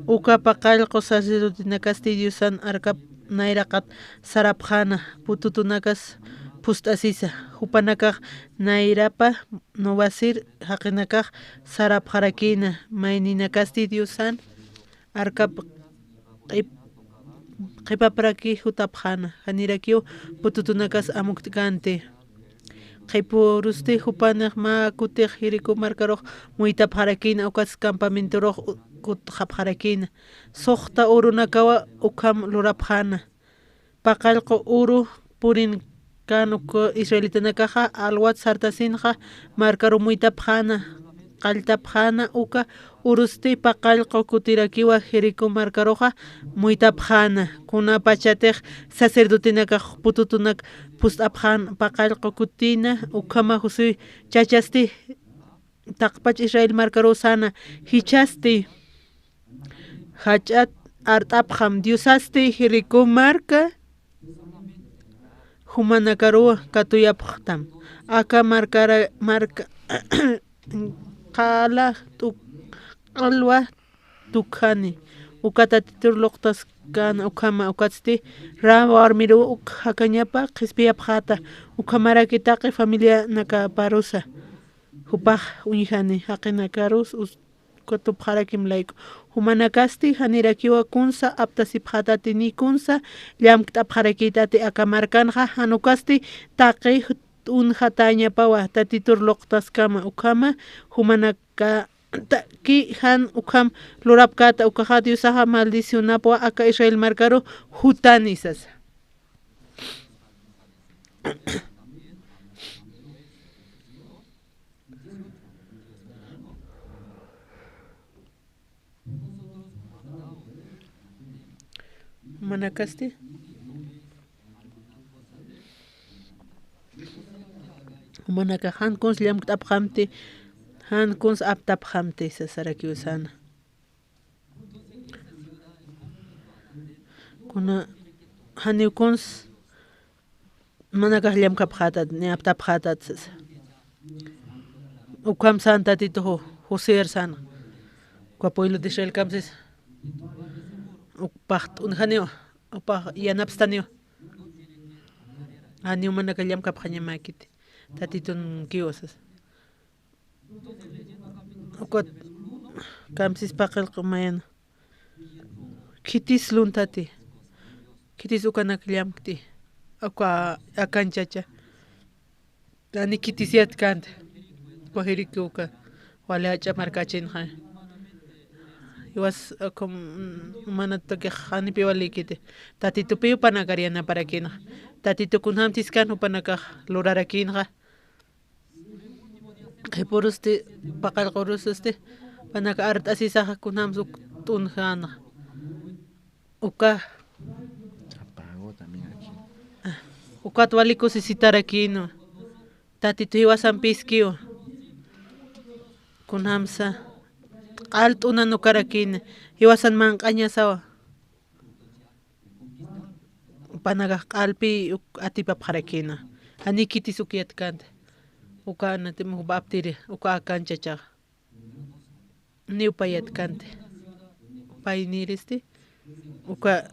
Uka paqallqu sacerdotenakasti Diosan arkap nayraqat sarapxäna, pututunakas phust'asisa, jupanakax nayrapa nubasir jaqinakax sarapxarakïna, mayninakasti Diosan arkap qhip-, qhipapraki jutapxäna, janirakiw pututunakas amukt'känti. Qhipurusti jupanix mä kutix Jericó markarux muytapxarakïna, ukas campamentorux u-, kutxapxarakïna. Suxta urunakawa ukham lurapxäna. Paqallqu uru purin kan uk israelitanakaxa alwat sartasinxa markaru muytapxäna, qalltapxäna, uka urusti paqallqu kutirakiwa Jericó markaruxa muytapxäna. Kunapachatix sacerdotenakax pututunak phust'apxän paqallqu kutina, ukhama Josué chachasti taqpach Israel markaru säna, jichhasti jach'at art'apxam, Diosasti Jericó marka jumanakaruw katuyapxtam. Aka markara, marka qala t'uk-, q'alwa tukjani. Uka Tatitur luqtaskäna ukhama, ukatsti Rahab warmiruw uk jakañapa qhispiyapxäta, ukhamaraki taqi familianakaparusa. Jupax uñjani jaqinakarus us-, katupxarakim layku. Jumanakasti janirakiwa kunsa aptasipxätati, ni kunsa llamkt'apxarakïtati aka markanxa, jan ukasti taqi t'unjatäñapawa Tatitur luqtaskama, ukhama jumanakataki jan ukham lurapkäta, ukaxa Diosaxa maldicionapwa aka Israel markaru jutani sasa. Jumanakasti, jumanakax jan kuns llamkt'apxamti, jan kuns aptapxamti sasarakiw säna. Kuna janiw kuns manakax llamkapxätat ni aptapxätat sasa. Ukham sän Tatitu Josuer sän. Uka pueblo de Israel kamsis. Upax t'unjaniwa, upax yanapstaniwa. Janiw manakax llamkapxañamäkiti. Tatitun kiwa sasa. Ukat kamsis paqallqu mayana. Khitis luntati. Khitis ukanak llamkti. Uka akanchacha. Ani khitis yatkänti. Uka Jericó uka. Wali jach'a markachinxa. Jiwas, ukham, manataki janipi walikiti. Tatitupi jupanakar yanaparakïnxa. Tatitu kunjämtis kan jupanakax lurarakïnxa. Qhipurusti, paqallqurusti, jupanak art'asisaxa kunjams uk t'unjänxa. Uka. Apagó también aquí. Ukat wali kusisitarakïnwa. Tatitu jiwasampiskiwa. Kunjamsa q'al t'unan ukarakïna. Jiwasan manq'añasawa. Jupanakax q'alpi uk atipapxarakïna. Jani khitis uk yatkänti. Uka anatim jupa aptiri, uka akanchachaxa. Niw pay yatkänti. Pay niristi. Uka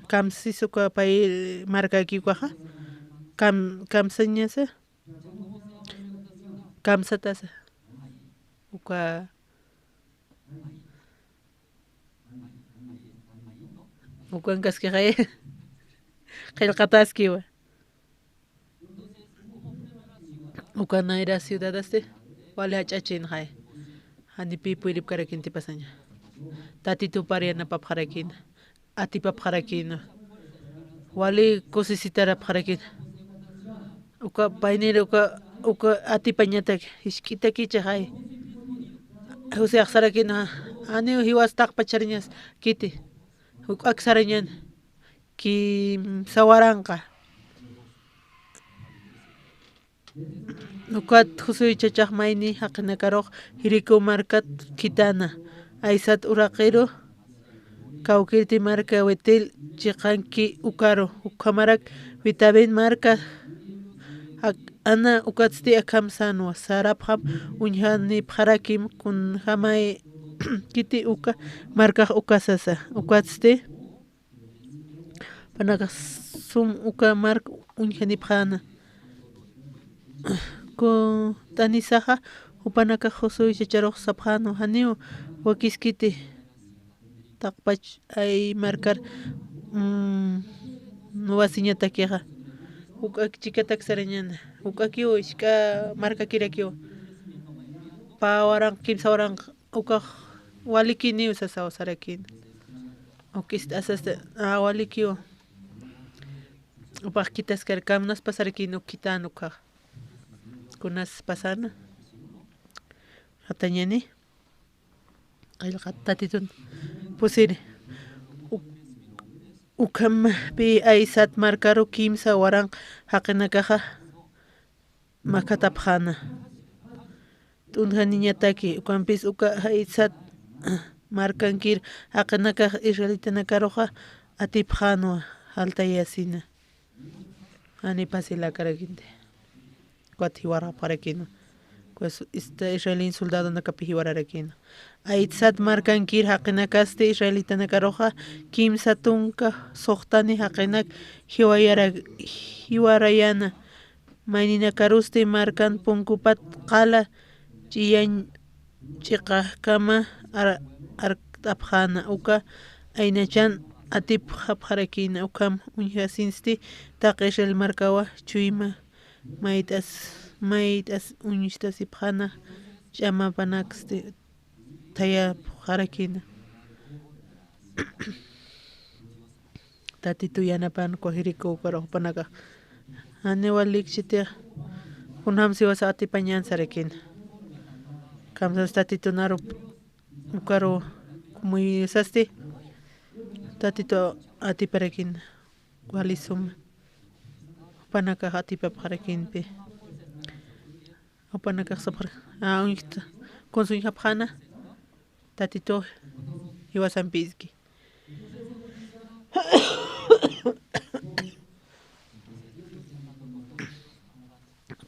kamsis uka pay markaki ukaxa. Kam-, kamsañasa. Kamsatasa. Uka Ukankaskixay qillqataskiwa. Uka nayra ciudadasti wali jach'achinxay. Janipi puyripkarakintipasaña. Tatitupar yanapapxarakina. Atipapxarakina. Wali kusisitarapxarakina. Uka paynir uka, uka atipañatak jisk'itakichixay. José axsarakina, janiw jiwas taqpachariñas kiti. Juk'ak sarañan kimsa waranqa. Ukat Josué chachax mayni jaqinakarux Jericó markat khithana. Aysat uraqiru kawkirti marka Betel chiqanki ukaru, ukhamarak Betabén marka jak-, ana ukatsti akham sänwa, sarapxam uñjanipxarakim kunjämay kiti uka markax uka sasa. Ukatsti jupanakax sum uka mark uñjanipxäna. Kutt'anisaxa jupanakax Josué chacharux sapxänwa, janiw wakiskiti taqpach ay markar, mm, wasiñatakixa. Juk'ak chikatak sarañäna. Juk'akiw, isk'a markakirakiw. Pä waranq, kimsa waranq, ukax walikiniw sasaw sarakïna. Uk ist'asasti, a, walikiw. Jupax khithaskar, kamnas pasarakïna uk khithän ukhax. Kunas pasäna. Jatañäni. Qillqat Tatitun pusiri. Uk-, ukhampi Aysat markaru kimsa waranq jaqinakaxa makhatapxäna. T'unjaniñataki, ukampis uka Aysat markankir jaqinakax israelitanakaruxa atipxänwa jaltayasina. Jani pasilakarakïnti. Ukat jiwarapxarakïna. Pues, ista israelin soldadonakapi jiwararakïna. Aysat markankir jaqinakasti israelitanakaruxa kimsa tunka suxtani jaqinak jiwayara-, jiwarayäna. Mayninakarusti markan punkupat qala ch'iyañ ch'iqakama ar-, arkt'apxäna, uka aynachan atipxapxarakïna, ukham uñjasinsti taqi Israel markawa chuyma mayt'as, mayt'as uñstasipxäna ch'amapanaksti thayapxarakïna. Tatitu yanapan, uka jiriku ukarux jupanakax. Janiw walik chitix, kunjams jiwasax atipañän sarakïna. Kamsas Tatitun arup ukaru, como sasti, Tatitu atiparakïna. Wali suma. Jupanakax atipapxarakïnpi. Jupanakax sapxar, a, uñjta, kunsa uñjapxäna, Tatitu jiwasampiski.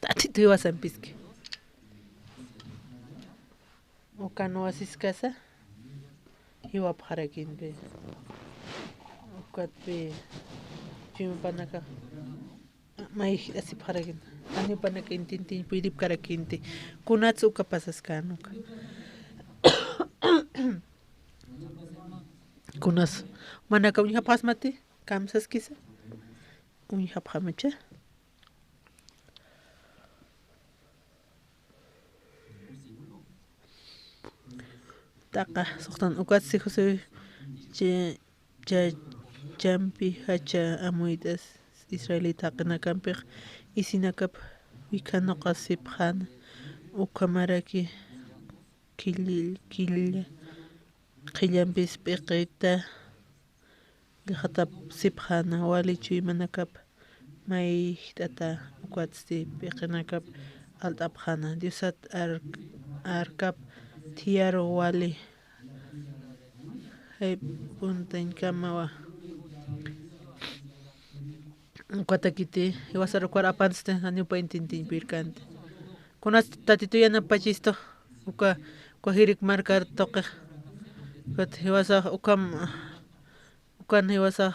Tatitu jiwasampiski. Ukan wasiskasa, jiwapxarakïnpi. Ukatpi, chuymapanakax. Mayjt'asipxarakïna. Janiw jupanaka intintiñ puyripkarakïnti. Kunats uka pasaskän uka. Kunas. Jumanaka uñjapxasmati, kamsaskisa. Uñjapxamacha. Taqa, suxtan ukatsti Josué chi-, cha-, champi jacha amuyt'as israelita jaqinakampix isinakap wikhanuqasipxäna, ukhamaraki qhill-, qhilla, qhillampis p'iqita, qillqatapxsipxäna, wali chuymanakap mayjt'ata, ukatsti p'iqinakap alt'apxäna. Diosat ark-, arkap thiyaru wali jayp'untañkamawa. Ukatakiti, jiwasar ukar apansti, janiw jupa intintiñ puyrkänti. Kunas Tatitu yanapachistu, uka, uka jirik markar tuqix. Ukat jiwasax ukham, ukan jiwasax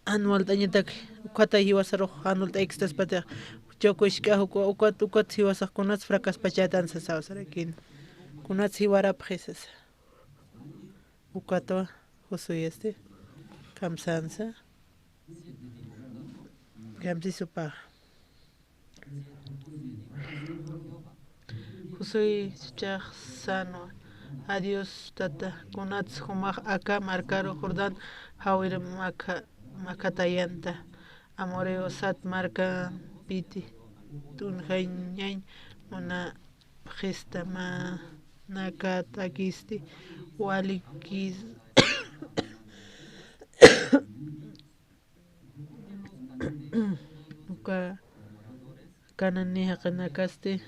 jan walt'añatak, ukatay jiwasarux jan walt'aykistaspatix, chukusk'a, uka, ukat, ukat jiwasax kunats fracaspachätan sasaw sarakïna. Kunats jiwarapxi sasa. Ukatwa Josué este, kamsänsa, kamsisupax. Josué chichax sänwa, a Dios Tata, kunats jumax aka markaru Jordán jawir makha-, makhatayanta, amoreo sat markampiti t'unjañañ munapxista, mä nakatakisti walikis. Uka Cananí jaqinakasti,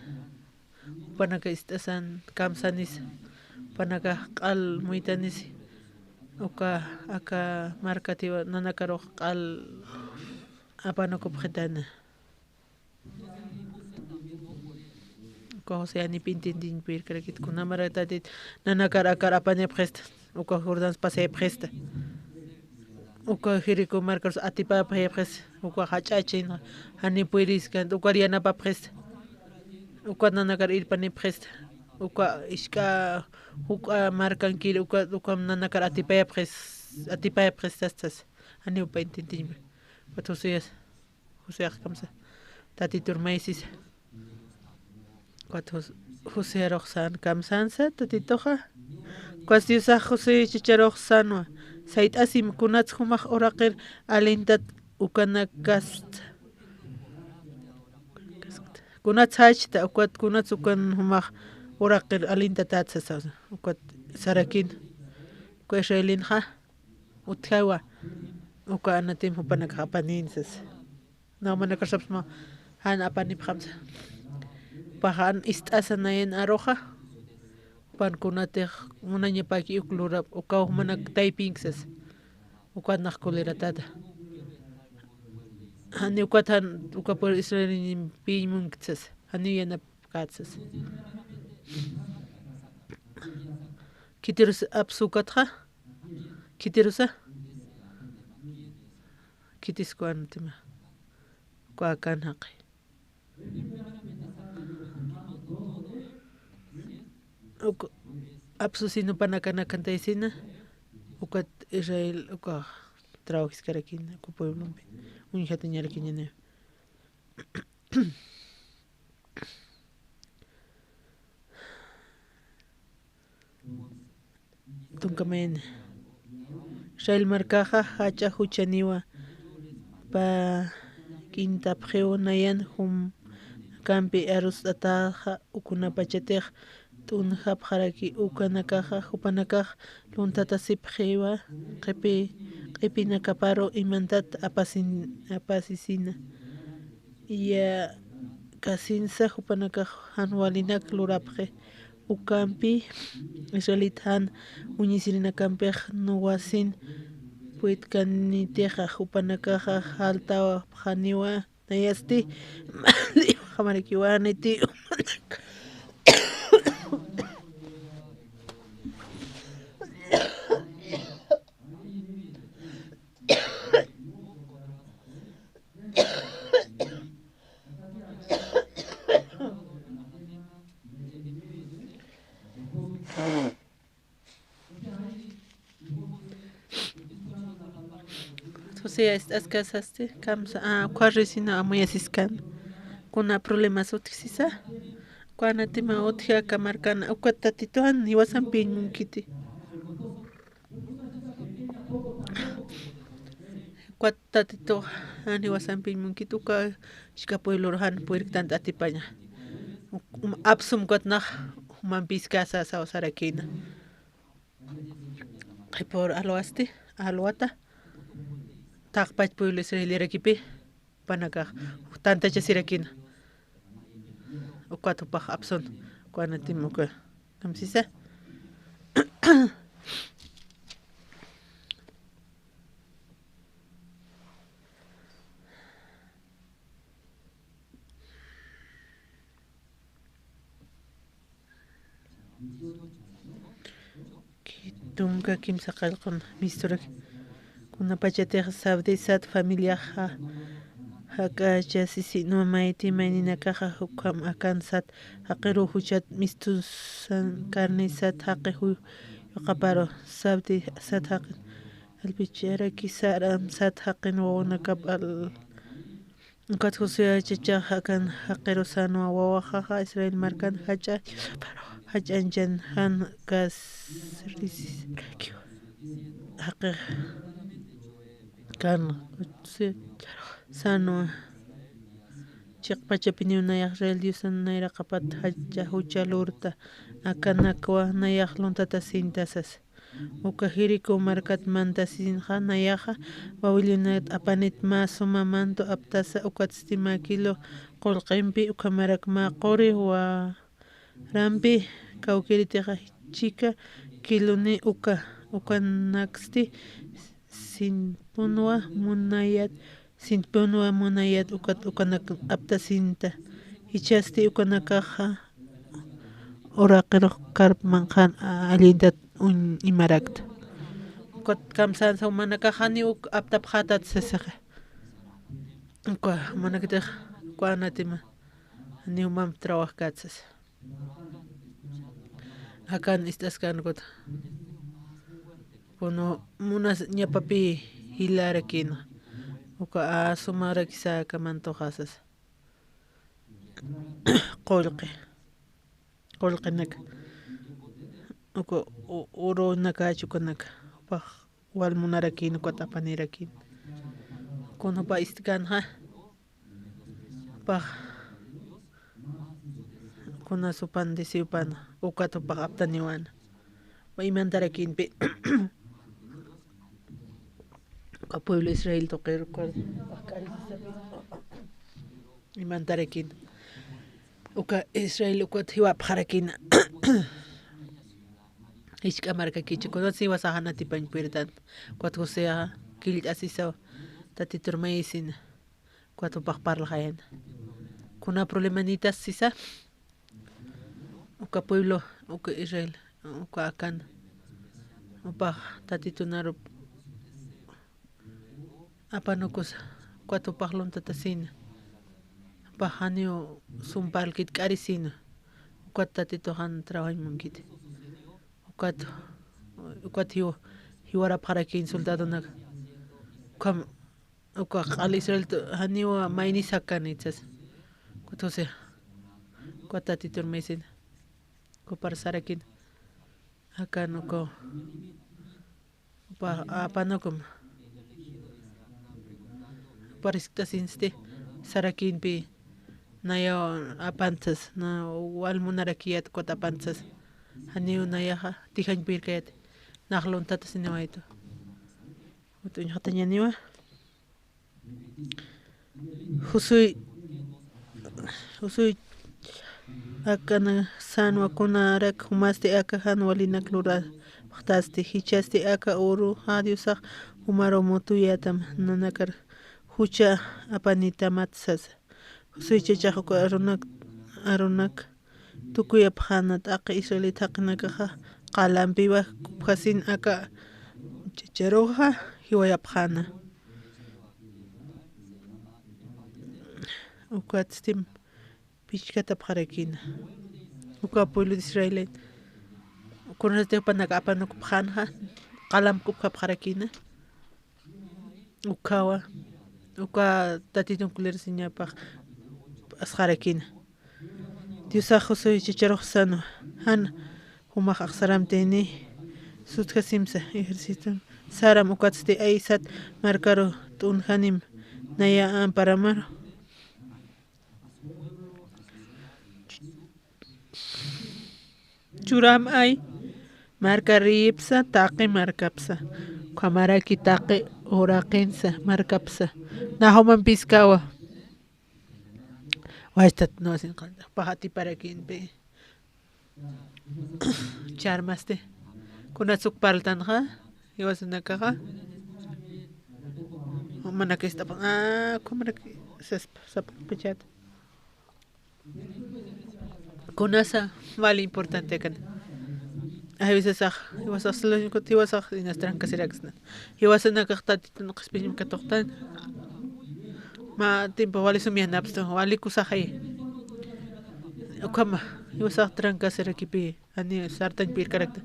jupanaka ist'asan kamsanisa, jupanakax q'al muytanisi, uka aka markatiwa nanakarux q'al apanukupxitana. Uka José janip intintiñ puyrkarakit, kunamara Tatit nanakar akar apanipxista, uka Jordán pasayapxista, uka Jericó markarus atipapxayapxista, uka jach'achin, jani puyriskan, ukar yanapapxista, uka nanakar irpanipxista, uka isk'a juk'a markankir, uka, uka nanakar atipayapxis-, atipayapxistastas, jani jupa intintiñ. Ukat Joseas, Joseax kamsa. Tatitur maysisa. Ukat Jos-, Josearux sän kamsänsa, Tatituxa. Ukat Diosax José chacharux sänwa. Sayt'asim kunats jumax uraqir alintat ukanakast. Kunats jachta, ukat kunats ukan jumax uraqir alintatat sasa, ukat sarakin. Uka Israelinxa utjawa, uka anatim jupanakax apanin sasa. Naw manakar sapsma, jan apanipxamsa. Paxa jan ist'asa nayan aruxa, jupan kunatix munañapaki uk lurap, ukaw jumanak taypinki sasa. Ukat nax kuliratata. Jani ukat jan, uka pueblo Israelin piñ munkit sasa. Jani yanapkät sasa. Khitirus apsu ukatxa. Khitirusa. Khitis kuwan tima. Kuwa kan jaqi. Uk apsusin jupanakanakantaysina, ukat Israel, uka trabajiskarakina, uka pueblompi, uñjatañarakiñaniwa. Tunka mayni. Israel markaxa jach'a juchaniwa pä k'intapxiw nayan jumanakampi arust'ataxa, ukunapachatix t'unjapxaraki ukanakaxa, jupanakax luntatasipxiwa q'ipi, q'ipinakaparu imantat apasin, apasisina. Yäkasinsa jupanakax jan walinak lurapxi. Ukampi Israelit jan uñisirinakampix nuwasin puytkanitixa jupanakaxa jaltawapxaniwa nayasti, mali, jamarakiwaniti jumanak. José, ist'askasasti, kamsa, ah, ukharrisina amuyasiskan. Kuna problemas utjsisa. Kuna tima utja kamarkana, ukat Tatituwan jiwasampiñ munkiti. Ukat Tatituwan jiwasampiñ munkiti, uka jisk'a puebloru jan purirktanti atipaña. Um, apsum ukat nax, jumampiskasa sasaw sarakina. Qhipur alwasti, alwata. Taqpach pueblo Israel yarakipi. Jupanakax tantachasirakina. Ukat jupax apsun, ukanatim uka kamsisa. Tunka kimsa qallqun misturaki. Kunapachatix Zabdi sat familiaxa jak'achasisinwa mayti mayninakaxa, ukham Acán sat jaqiru juchat mistusan carne sat jaqi ju-, yuqaparu Zabdi sat jaqin alpicharaki Sara sat jaqin wawanakap al-, Ukat Josué chachax Acán jaqiru sänwa wawaxaxa Israel markan jach'a, jach'añchan jan kasrisisrakiwa. Jaqix kan sänwa. Chiqpachapiniw nayax Israel Diosan nayraqapat jach'a jucha lurta. Akanakwa nayax luntatasinta sasa. Uka Jericó markat mantasinxa nayaxa Babiloniat apanit mä suma manto aptasa, ukatsti mä kilo qullqimpi, ukhamarak mä quri warampi kawkiritixa chika kiloni uka, ukanaksti sinpunwa munayat, sinpunwa munayat ukat ukanak aptasinta. Jichhasti ukanakaxa uraqirux karpman qhan allintat uñ-, imarakta. Ukat kamsänsa jumanakax janiw uk aptapxätat sasaxa. Uka jumanakatix uka anatima janiw jumamp trabajkät sasa. Acán ist'askan ukat. Bueno, munas ñapapï jilarakïna. Uka, a, sumarakisa aka mantoxa sasa. Qullqi. Qullqinak. Uka u-, urunaka, chukanak. Jupax wal munarakïn, ukat apanirakïn. Kun jupa ist'känxa. Jupax. Kuna supan disiupan, ukat jupax aptaniwan. Wa imantarakïnpi. Uka pueblo Israel tuqir, uka, imantarakïn. Uka Israel ukat jiwapxarakïna. Jisk'a markakichi, kunats jiwasaxa atipañ puertan. Ukat Joseaxa killt'asisaw, Tatitur mayisina. Ukat jupax parlxayana. Kuna problemanitas sisa. Uka pueblo, uka Israel, uka Acán. Jupax Tatitunarup apanukusa, ukat jupax luntatasina. Jupax janiw sumpa alkit k'arisina. Ukat Tatitu jan trabajañ munkiti. Ukat, ukat jiw-, jiwarapxarakïn soldadonaka. Ukham, uka q'al Israel tu-, janiw maynis jakanit sasa. Ukat José, ukat Tatitur mayisina. Ukat parlsarakïn. Acán uka, upa, apanukum. Upa riskt'asinsti, sarakïnpi, nayaw apantsas, na wal munarakiyät ukat apantsas. Janiw nayaxa, tijañ puirkayät, nax luntatasiniwaytu. Ukat uñjatañaniwa. Josué, Josué, aka sänwa kunarak jumasti aka jan walinak lurapxtasti, jichhasti aka uruxa Diosax jumaru mutuyätam nanakar jucha apanitamat sasa. Josué chachax uka Aaronak, Aaronak tukuyapxäna, taqi israelita jaqinakaxa qalampiwa kupjasin aka chacharuxa jiwayapxäna. Ukatstim pichkatapxarakïna. Uka pueblo de Israel, kunasatix jupanaka apanukupxänxa, qalamp kupjapxarakïna. Ukhawa, uka Tatitun kulirasiñapax p'asxarakïna. Diosax Josué chacharux sänwa, jan jumax axsaramtini, sutjasimsa ejército saram, ukatsti aysat markaru t'unjanim naya amparamaru. Churam ay markarïpsa, taqi markapsa, ukhamaraki taqi uraqinsa markapsa, na jumampiskawa. Wachtat nusin qantax paxatiparakïnpi. Charmasti. Kunats uk parltanxa, jiwasanakaxa. Jumanakist'apxan, ah, ukhamaraki saspa, sapxpachat. Kunasa wali importante akan. Ay, jiwasax, jiwasax suluñkut, jiwasax inas trankasiraksna. Jiwasanakax Tatitun qhispiñam katuqtan. Mä tiempo wali sum yanapstu, wali kusaxay. Ukhama, jiwasax trankasirakipi, ani sartañ puirkarakta.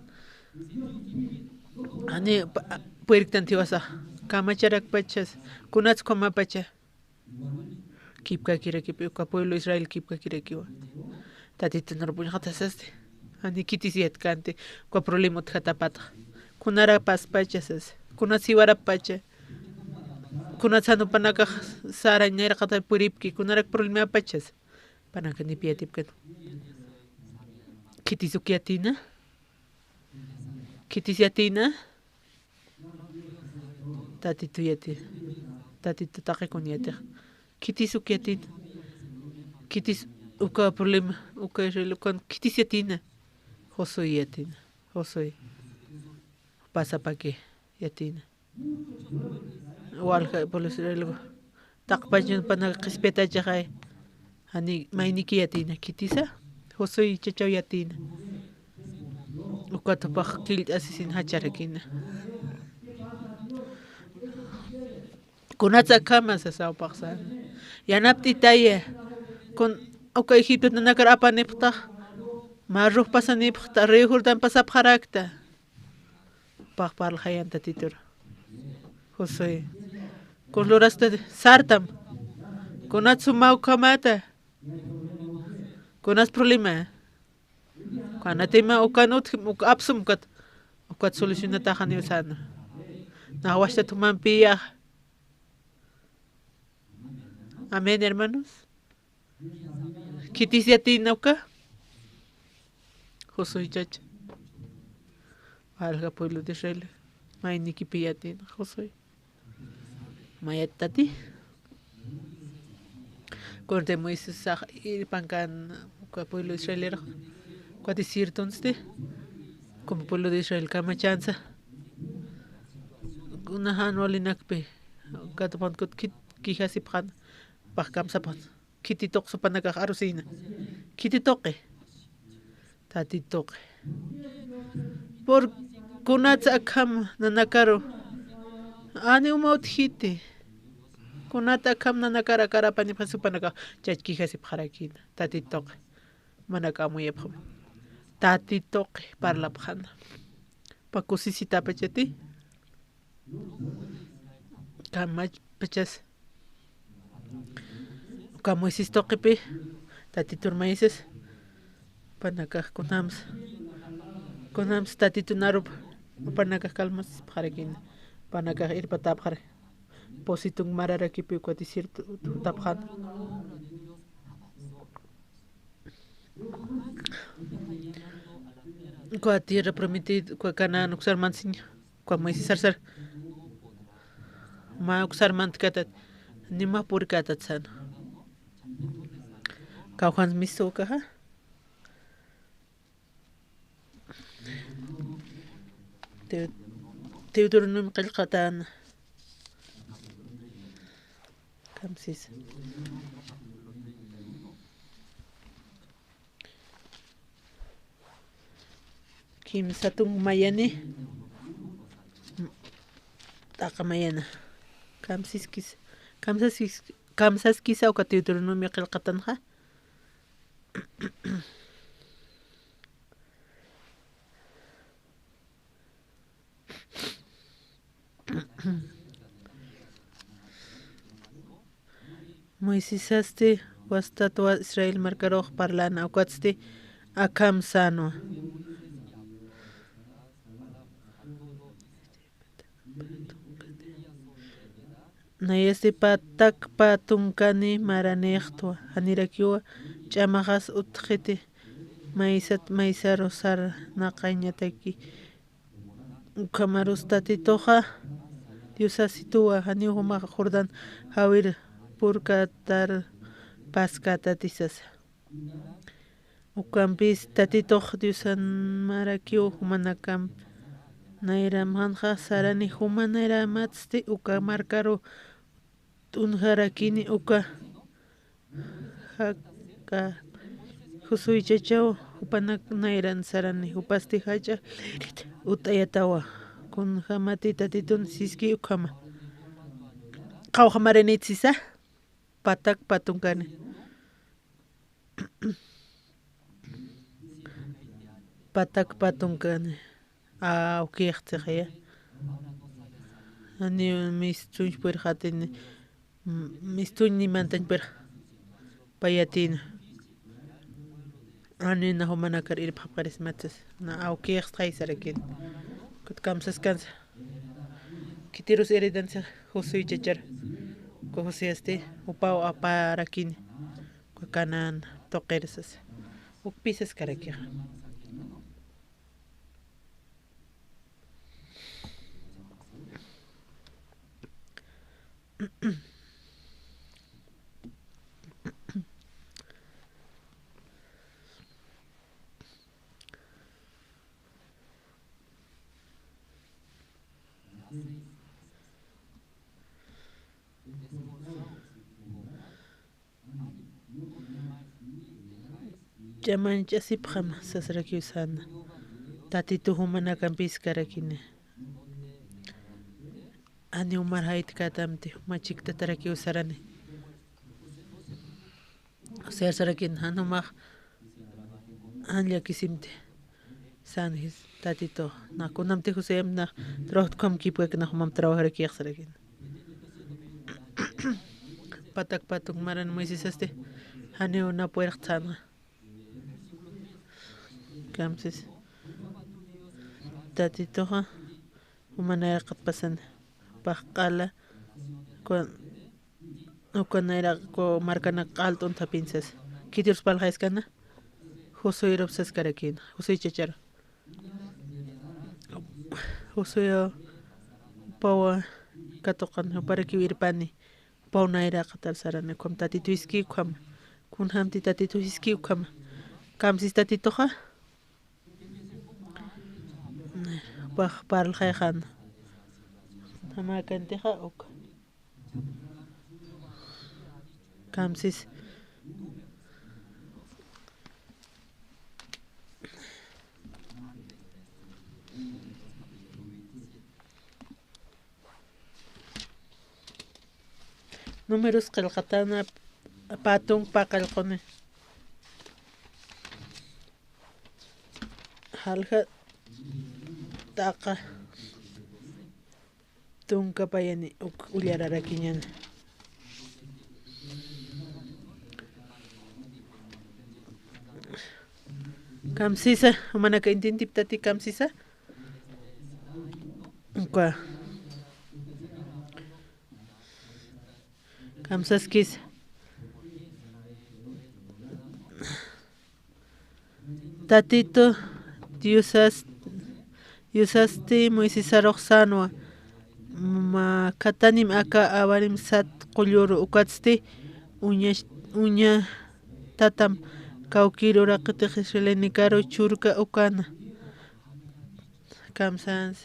Ani pa-, puirktan jiwasax. Kamacharakpachas, kunats ukhamapacha. Kipkakirakipi, uka pueblo Israel kipkakirakiwa. Tatitun rupuñxatasasti. Ani khitis yatkanti, uka problema utjatapatax. Kunarapaspacha sas. Kunats jiwarapacha. Kunats jan jupanakax sarañ nayraqata puripki, kunarak problemapachas. Jupanaka nip yatipkan. Khitis uk yatina. Khitis yatina. Tatitu yati. Tatitu taqikun yatix. Khitis uk yatina. Khitis uka problema, uka Israel ukan khitis yatina. Josué yatina. Josué. Pasapaki yatina. Walja pueblo Israel. Taqpachun jupanaka qhispiyatachaxay. Jani mayniki yatina, khitisa, Josué chachaw yatina. Ukat jupax killt'asisin jacharakina. Kunatsa akhama sasa jupax sasa. Yanapt'itaya. Kun uka Egipto nanakar apanipxtax. Mar Rojo pasanipxta, río Jordán pasapxarakta. Jupax parlxayan Tatitur. Josué. Kun lurasta sartam. Kunat suma ukhamata. Kunas problema. Kanatima ukan utjim, uk apsum ukat. Ukat solucionataxaniw sana. Naxwasta tumampiya. Amén, hermanos. Khitis yatïna uka. Josué chacha. Walja pueblo de Israel. Maynikipi yatïna Josué. Mayat tati. Kunati Moisés sax irpankan uka pueblo Israelero. Uka desiertonsti. Como pueblo de Israel kamachansa. Kuna jan walinakpi. Katupan kut kit kijasipxan. Pax kamsapan. Khiti tuqi jupanakax arusïna. Khiti tuqi. Tati tuqi. Pur kunats akham nanakaru. Ani uma utjiti. Kunat akham nanakar akar apanipxas jupanakax chachkijasipxarakïna. Tati tuqi. Manak amuyapxam. Tati tuqi parlapxana. Pakusisitapachati. Kamachpachas. Uka Moisés tuqipi, Tatitur Moisés, panakax kunams, kunams Tatitun arup, panakax kalmasipxarakïna, panakax irpatapxara, pusitun mararakipi uka desierto jutapxan. Uka tierra prometida, uka Canaán uksar mantsiña, uka Moisés sarsar. Mä uksar mantkatat, nima purkatat sana. Kawjan misu ukaxa. Teu-, Deuteronomio qillqatan. Kamsis. Kimsa tung mayani. T'aqa mayana. Kamsiskis-, kamsaskis-, kamsaskisa uka Deuteronomio qillqatanxa. Moisesasti wastatwa Israel markarux parlana, ukatsti akham sänwa. Nayasti patakpa tunkani maranïxtwa, janirakiwa ch'amaxas utjxiti, maysat maysaru sarnaqañataki. Ukhamarus Tatituxa Diosasituwa, janiw jumax Jordán jawir purkatar paskätati sasa. Ukampis Tatitux Diosan marakiw jumanakamp nayramxanxa sarani, juma nayramatsti uka markaru t'unjarakini uka jaka Josué chachaw jupanak nayran sarani, jupasti jach'a ut'ayatawa, kunjamati Tatitun siski ukhama. Qawqha maranït sisa, patak patunkani. Patak patunkani. Awkix tsixaya. Ani mistuñ purxatini. Mistuñ ni mantañ purx. Payatina. Ani na jumanakar irpxapxarismatsas. Na awkix txaysarakin. Kut kamsaskansa. Khitirus heredansa Josué chachar. Ku Josué asti upaw aparakini. Uka Canaán tuqir sasa. Ukpï saskarakixa. Ch'amañch'asipxam sasrakiw sana. Tatitu jumanakampis karakini. Ani umar jaytkatamti, juma chiktatarakiw sarani. Ser sarakin, jan jumax, jan llakisimti. San Jis-, Tatitux. Na kunamti Josué, na trabajtkum kipkak, na jumam trabajarakix sarakin. patak patuk maran Moisesasti, janiw na puerqthanxa. Kamsis. Tatituxa, umanayaqat pasan, paqala, kun, ukanayra, ku markanak q'alt'un thapin sas. Khitirus parlxayaskana, Josuerup saskarakïna, Josué chacharu. Josué, pawa katuqan, juparakiw irpani, paw nayraqatar sarani, ukham Tatitu jiski ukhama, kunjamti Tatitu jiski ukhama, kamsis Tatituxa, pax parlxayxan, jamakantixa, uk. Kamsis. Números qillqatana, pä tunka pä qillquni. Jalja t'aqa tunka payani uk ullararakiñäni. Kamsisa, jumanaka intintiptati kamsisa. Uka. Kamsaskisa. Tatitu Diosas, Diosasti Moisesarux sänwa, mä khatanim aka awarim sat qulluru, ukatsti uña, uña tatam kawkïr uraqitix israelinikaru churka ukana. Kamsans.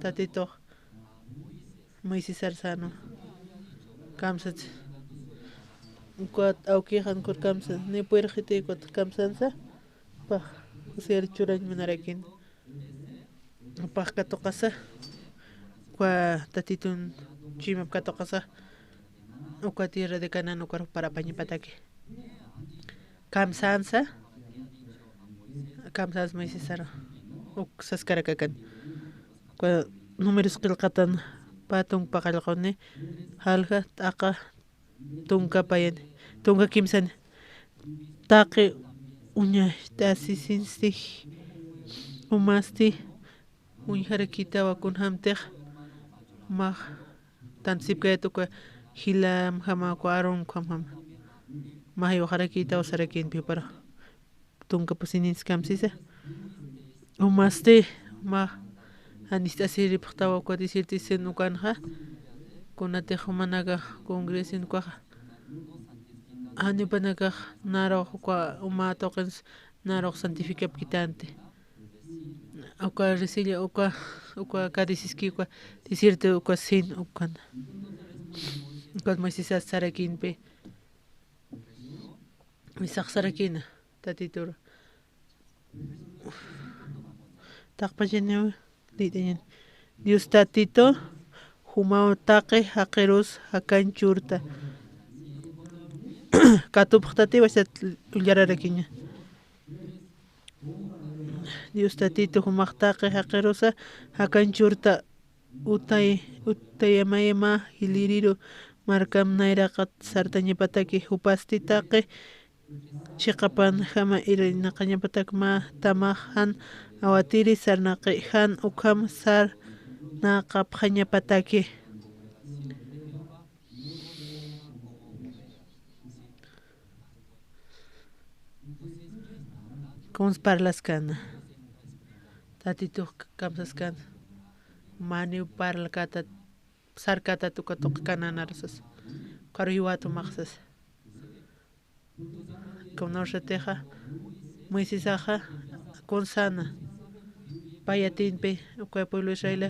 Tatitux Moisesar sänwa. Kamsats. Ukat awkixan kur kamsan. Ni puirxiti ukat kamsansa. Pax, usiar churañ munarakin. Pax katuqasa. Ukwa Tatitun chimap katuqasa. Uka tierra de Canaán ukar jupar apañapataki. Kamsansa. Kamsans Moisesar. Uk saskarakakani. Uka Números qillqatan pä tunka pä qillquni, jalja t'aqa tunka payani, tunka kimsani. Taqi uñacht'asisinsti, jumasti uñjarakïtawa kunjamtix, mä tantsipkayät uka jilamjama, uka Aarón ukhamjama. Mä jiwxarakïtaw sarakïnpi jupar tunka pusinins kamsisa. Jumasti, mä, jan ist'asiripxtawa uka desierto Sinaí ukanxa. Kunatix jumanakax congreso ukaxa. Jan jupanakax narux uka uma tuqins narux santificapkitänti. Uka risilla, uka, uka Kadesiski uka desierto uka Sin ukan. Ukat Moisesas sarakïnpi. Misax sarakïna, Tatitur. Taqpachaniw, lït'añan. Dios Tatitu, jumaw taqi jaqirus jakañ churta. Katupxtati wasat ullararakiña. Dios Tatitu, jumax taqi jaqirusa jakañ churta, utay, utayamayama jilïriru markam nayraqat sartañapataki, jupasti taqi chiqapanjama irnaqañapatak mä tamax jan awatiri sarnaqi jan ukham sarnaqapxañapataki. Kuns parlaskana. Tatitux kamsaskan. Maniw parlakatat, sarkatat uka tuqi Canaanarusas. Ukaru jiwat umaxsas. Kunawsatixa, Moisesaxa, kunsana. Payatinpi, uka pueblo Israela.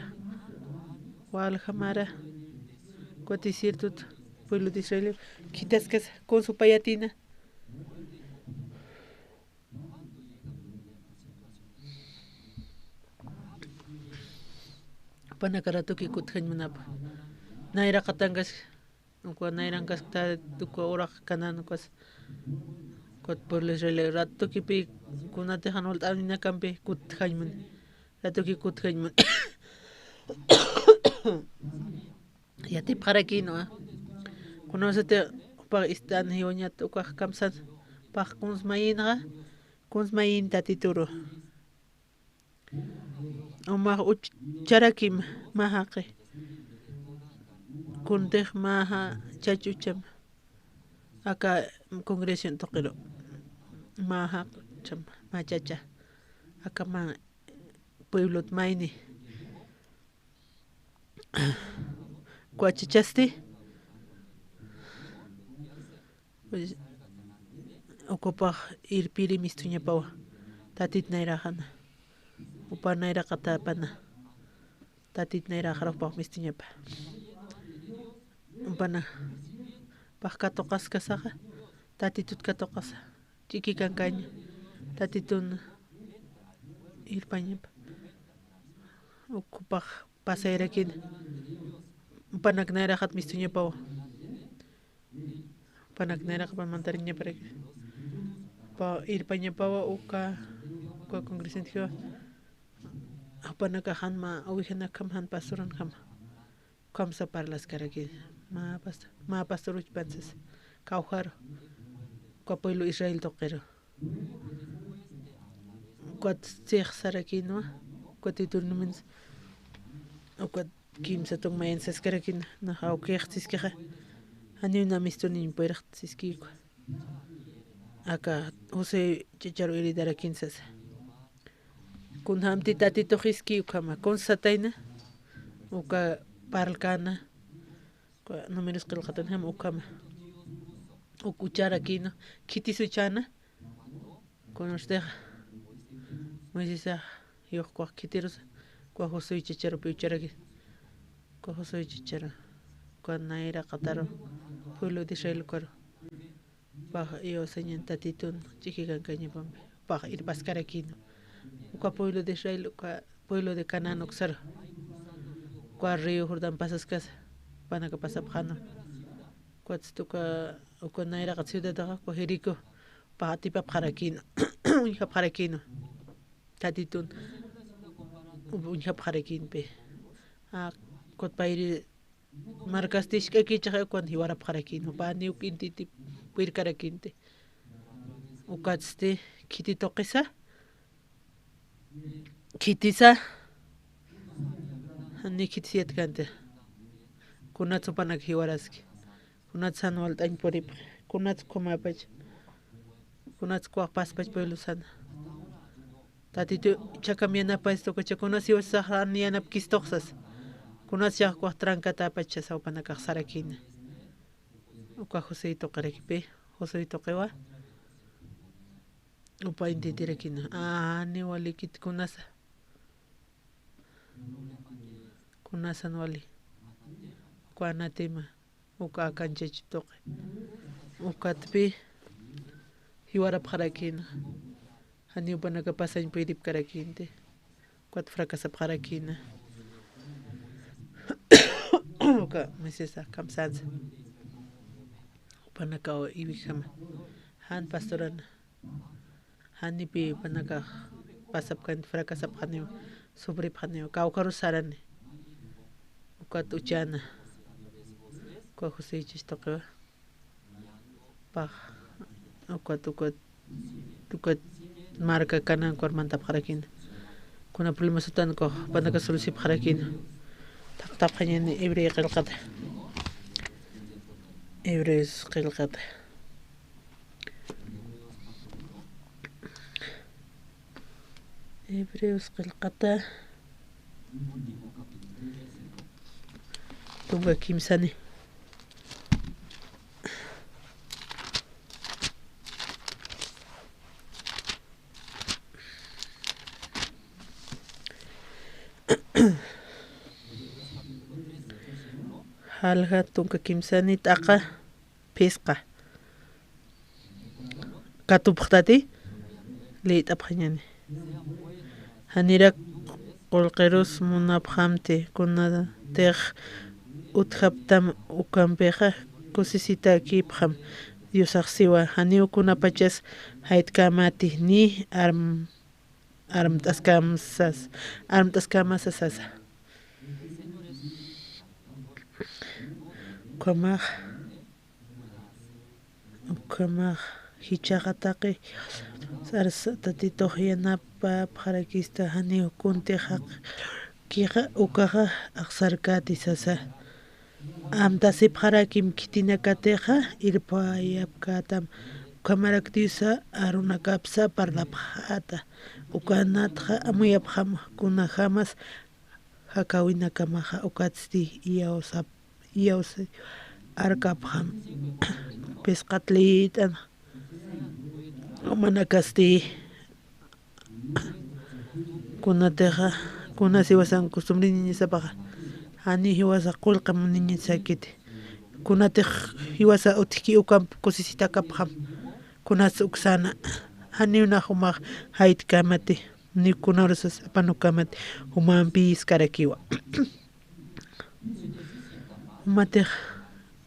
Walja mara. Uka desiertot, pueblo de Israel. Khitaskas, kunsu payatina. Panaka ratuki kutjañ munapa. Nayraqatankas, uka nayrankaskta, uka uraq Canaán ukas. Ukat pueblo Israel ratukipi kunatix jan walt'aninakampi kutjañ muni. Ratuki kutjañ muni. Yatipxarakïnwa. Kunawsati ukpax ist'an jiwañat ukax kamsan. Pax kuns mayinxa, kuns mayin Tatituru. Umax ucharakim mä jaqi. Kuntix mä chach ucham. Aka congregación tuqiru. Mä jaqcham, mä chacha. Aka mä pueblot mayni. Uka chachasti. Pues, ukapax irpiri mistuñapawa. Tatit nayraxana. Upa nayraqatapana. Tatit nayraxarupax mistuñapa. Upana. Pax katuqaskasaxa. Tatitut katuqasa. Ch'iki kankaña. Tatitun irpañapa. Ukapax pasayrakina. Upanak nayraxat mistuñapawa. Upanak nayraxapan mantariñaparaki. Upa irpañapawa uka, uka congresante jiwa. Upanakax jan mä ovejanakjam jan pastoranjama. Ukham sa parlaskarakina. Mä pasta-, mä pastor uchpan sas. Kawjaru. Uka pueblo Israel tuqiru. Ukat six sarakinwa, ukat iturnumin, ukat kimsa tun mayan saskarakin, naxa ukix siskixa, janiw na mistuniñ puyrix siski uka. Aka José chacharu heredarakin sasa. Kunjamti Tatitux iski ukhama, kuns satayna, uka parlkana, uka Números qillqatanjam ukhama. Uk ucharakina, khitis uchana, Kunustix Moisesax yuqkuwax khitirusa, kuwa Josué chacharupi ucharaki, kuwa Josué chacharu, kuwa nayraqataru, pueblo de Israel ukaru, pax iyawsañan Tatitun ch'iki kankañapampi, pax irpaskarakinu, uka pueblo de Israel, uka pueblo de Canaán uksaru, kuwa río Jordán pasaskasa, panaka pasapxanu. Kuwatsti uka, uka nayraqat ciudadaxa, uka Jericó, pax atipapxarakïna, uñjapxarakïna. Tatitun uñjapxarakïnpi. A, ukat payri markasti jisk'akichaxa, ukan jiwarapxarakïna. Jupa janiw k'intiti puyrkarakïnti. Ukatsti khiti tuqisa, Khitisa, jani khitis yatkanti. Kunats jupanak jiwaraski. Kunats jan walt'añ puripxi. Kunats ukhamäpach. Kunats kuwax paspach pueblo sana. Tatitu chhakam yanapaystu ukacha kunas jiwasax jan yanapkistuxsas. Kunats jiwasax kuwax trankatäpachasa jupanakax sarakïna. Uka Josué tuqirakipi. Josué tuqiwa. Upa intitirakina. Ani walikit kunasa. Kunasan wali. Uka anatema. Uka akanchach tuqi. Ukatpi jiwarapxarakina. Jani jupanaka pasañ puyripkarakïnti. Ukat fracasapxarakina. Uka Moisesa kamsansa. Jupanakaw iwijama. Jan pastorana. Janipi jupanakax pasapkani, fracasapxaniwa, sufripxaniwa, kawkharus sarani. Ukat uchana. Uka Josué jichhas tuqiwa. Pax. Ukat, ukat, ukat marka Canaán ukaru mantapxarakina. Kuna problema sutan ukax jupanaka soluciapxarakina. Thaqtapxañani Hebreo qillqata. Hebreos qillqata. Hebreos qillqata. Tunka kimsani. Jalja tunka kimsani t'aqa phisqa. Katupxtati, liyt'apxañani. Janirak qullqirus munapxamti, kunatix utjaptam ukampixa kusisitakipxam Diosax siwa, janiw kunapachas jayt'kämati ni arm-, armt'askämasas, armt'askämasasasa. Ukhamax Ukhamax jichhaxa taqi sarsa Tatitux yanapapxarakista, janiw kuntix jaqkixa ukaxa axsarkäti sasa. Amtasipxarakim khitinakatixa irpayapkätam, ukhamarak Diosa arunakapsa parlapxäta. Ukanatxa amuyapxam, kunajamas jakäwinakamaxa ukatsti iyawsap iyawsi arkapxam. Pisqat liyt'an jumanakasti kunatixa, kunas jiwasan costumbriniñasapaxa jani jiwasa qullqi muniñasakiti. Kunatix jiwasa utjki ukamp kusisitakapxam. Kunas uksana janiw nax jumax jayt'kamati, ni kunarusas apanukamati, jumampïskarakiwa. Jumatix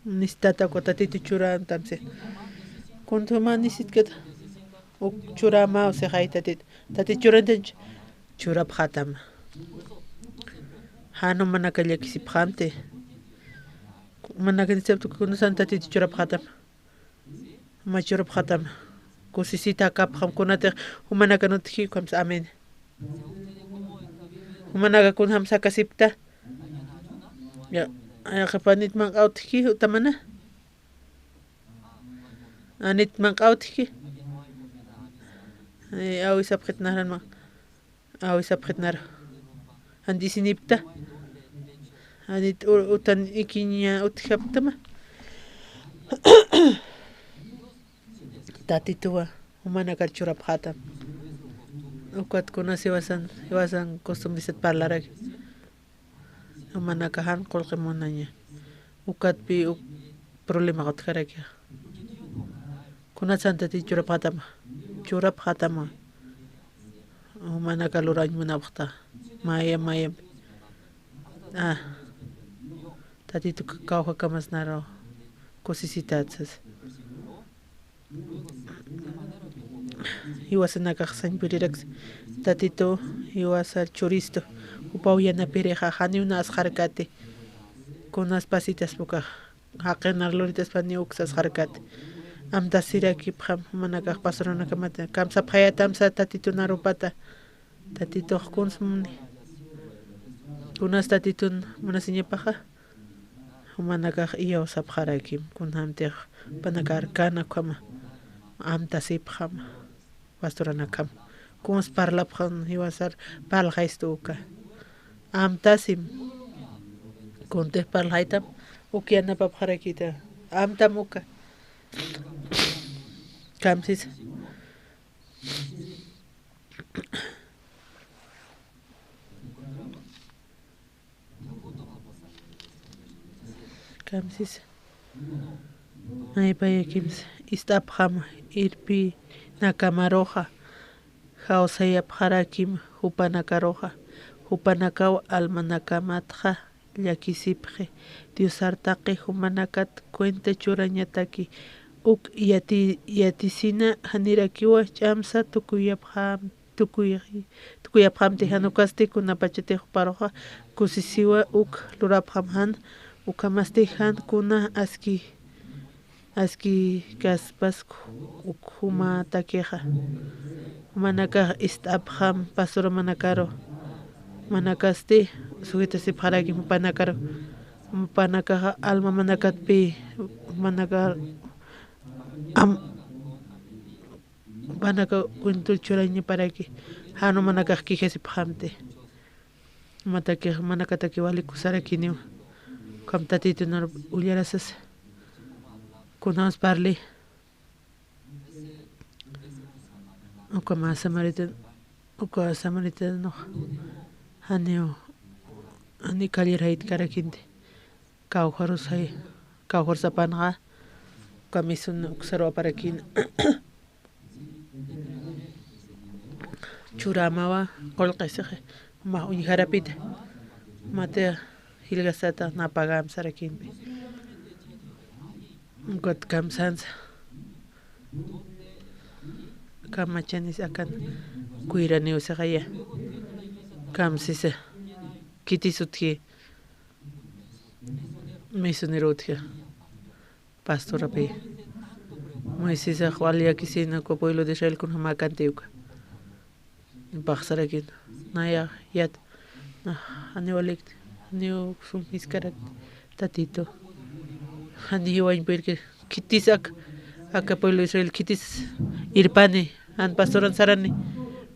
necesitata uka Tatitu churantam si. Kuntu juma necesitkata uk churamaw sixay Tatitu. Tatitu churantanch churapxätam. Jan jumanaka llakisipxamti. Jumanaka necesitaptu kunasan Tatitu churapxätam. Juma churapxätam. Kusisitakapxam kunatix jumanakan utjki ukhamsa amén. Jumanaka kunjam sakasipta. Ya, ayaqip anit manq'a utjki utamana. Anit manq'a utjki. Ay, awisapxitnaran ma. Awisapxitnar. Antisinipta. Anit u-, utan ikiña utjaptama. Tatituwa jumanakar churapxätam. Ukat kunas jiwasan, jiwasan costumbresat parlaraki. Jumanaka jan qullqi munaña. Ukatpï uk problemax utjarakixa. Kunatsan Tatitu churapxätama. Churapxätama. Jumanaka lurañ munapxta. Mayam, mayam. Ah. Tatitu kawjakamasnaru kusisitätsas. Jiwasanakax sañ puriraksa Tatitu jiwasar churistu, jupaw yanapirixa janiw na asxarkati. Kunas pasitaspa ukax jaqinar luritaspa ni uksa asxarkati. Amtasirakipxam jumanakax pastoranakamata. Kamsapxayätamsa Tatitun arupata. Tatitux kuns muni. Kunas Tatitun munasiñapaxa. Jumanakax iyawsapxarakim, kunjamtix jupanaka arkäna ukhama, amtasipxam, pastoranakam. Kuns parlapxam jiwasar parlxaystu uka. Amtasim. Kuntix parlxaytam, uk yanapapxarakita. Amtam uka. Kamsis. Kamsis. Maypayakimsa ist'apxam irpinakamaruxa, jawsayapxarakim jupanakaruxa, jupanakaw almanakamatxa llakisipxi, Diosar taqi jumanakat cuenta churañataki, uk yati-, yatisina janirakiwa ch'amsa tukuyapxam. Tukuy-, tukuyapxamti jan ukasti kunapachatix juparuxa kusisiwa uk lurapxam jan, ukhamasti jan kuna aski, aski kaspas uk jumatakixa. Jumanakax ist'apxam pastor manakaru. Jumanakasti sujetasipxarakim jupanakaru. Jupanakaxa alma manakatpï, jumanakar am-, Jupanaka cuento churañaparaki, jan jumanakax quejasipxamti. Jumatakix, jumanakataki wali kusarakiniwa. Ukham Tatitunar ullarasasa. Kunjams parli. Ukhama samaritano, uka samaritanox janiw, jani callir jayt'karakinti. Kawkharusay, kawkharusapanxa, uka misun uksaruw aparakïna. Churamawa qullqi sixi, jumax uñjarapita, jumatix jilgasata na pagämsarakïnpi. Ukat kamsansa, kamachanis akan kuyraniw sixaya, kamsisa, khitis utji, misunir utji. Pastorapï. Moisesax wal llakisina uka pueblo de Israel kunjamäkanti uka. Paxsarakina. Naya yat. Na, janiw walikti. Janiw sum jiskarakti. Tatitu. Jani jiwañ puyrki. Khitis ak. Aka pueblo Israel khitis irpani. Jan pastoran sarani.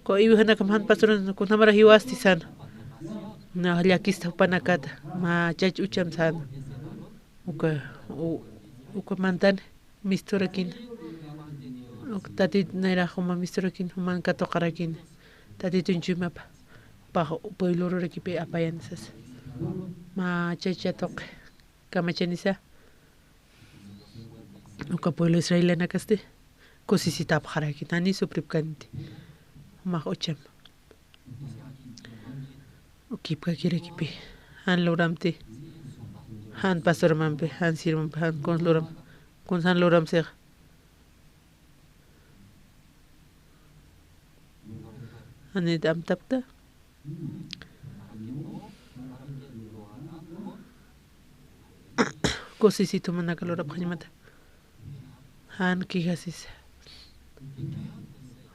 Ko iwijanakam jan pastoran kunjamara jiwasti sana. Na llakista jupanakata. Mä chach ucham sana. Uka, u-, uka mantani. Misturakina. Uk Tatit nayrax juma misturakina, juman katuqarakina. Tatitun chuymapa. Pax pueblo ururakipi apayan sasa. Mä chach chatuqi kamachanisa. Uka pueblo israelanakasti kusisitapxarakina, jani supripkanti. Jumax ucham. Ukipkakirakipi. Jan luramti. Jan pastormampi, jan sirvampi, jan kuns luram. Kuns jan luramsixa. Janit amtapkta. Kusisitu manaka lurapxañamata. Jan kijasisa.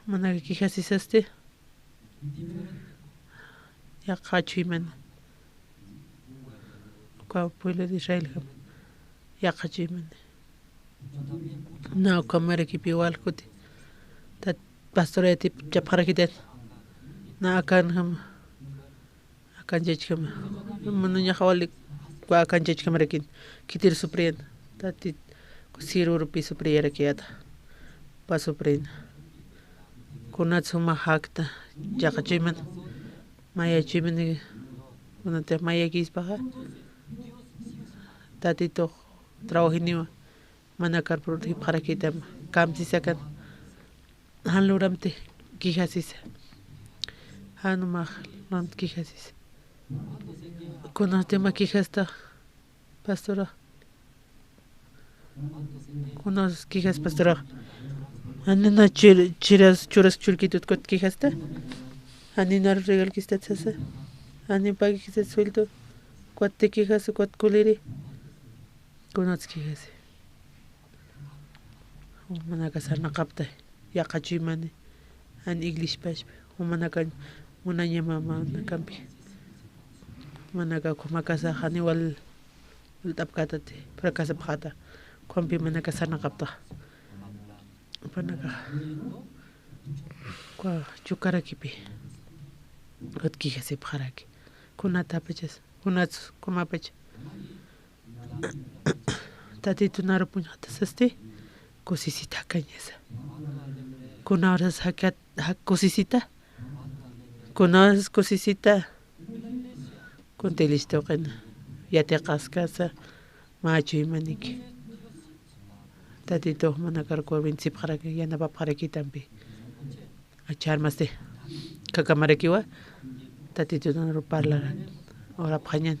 Manaka kijasisasti. Yaqha chuymani. Uka pueblo de Israeljama. Yaqha chuymani. Na uka marakipi wal kuti. Tat pastorayatip chapxarakitat. Na akanjama. Akanchachkama. Munañaxa wali uka akanchachkamarakin. Khitir supriyan. Tatit sirurpi supriyarakiyata. Pa suprina. Kunat suma jakta. Yaqha chuyman. Maya chuyman. Kunatix mayakispaxa. Tatitux trabajiniwa. Manakar protejipxarakitam. Kamsisakan. Jan luramti kijasisa. Jan umax luramti kijasisa. Kunasti uma kijasta, pastora. Kunas kijas, pastora. Janina chir-, chiras, churas churkitut kut kijasta. Janina regalkistat sasa. Janin pagikistat suelto. Kuat te kijas, kuat kuliri. Kunats kijasi. Jumanaka sarnaqapta, yaqha chuymani, jan iglesipaspa, jumanaka munañama manakampi. Jumanaka ukhamakasa jani wal, walt'apkatati, fracasapxata, ukhampi manaka sarnaqapta. Jumanaka, ukha chukarakipi, ukat kijasipxaraki. Kunatapachas, kunats, ukhamapacha. Tatitun arupuñxatasasti, kusisita jakañasa. Kuna horas jakat, jak kusisita. Kuna horas kusisita. Kunti listuqina. Yatiqaskasa, mä chuymaniki. Tatitux manakar kuwin sipxaraki, yanapapxarakitampi. Acharmasti. Kakamarakiwa. Tatitutan aru parlarak. Urapxañan.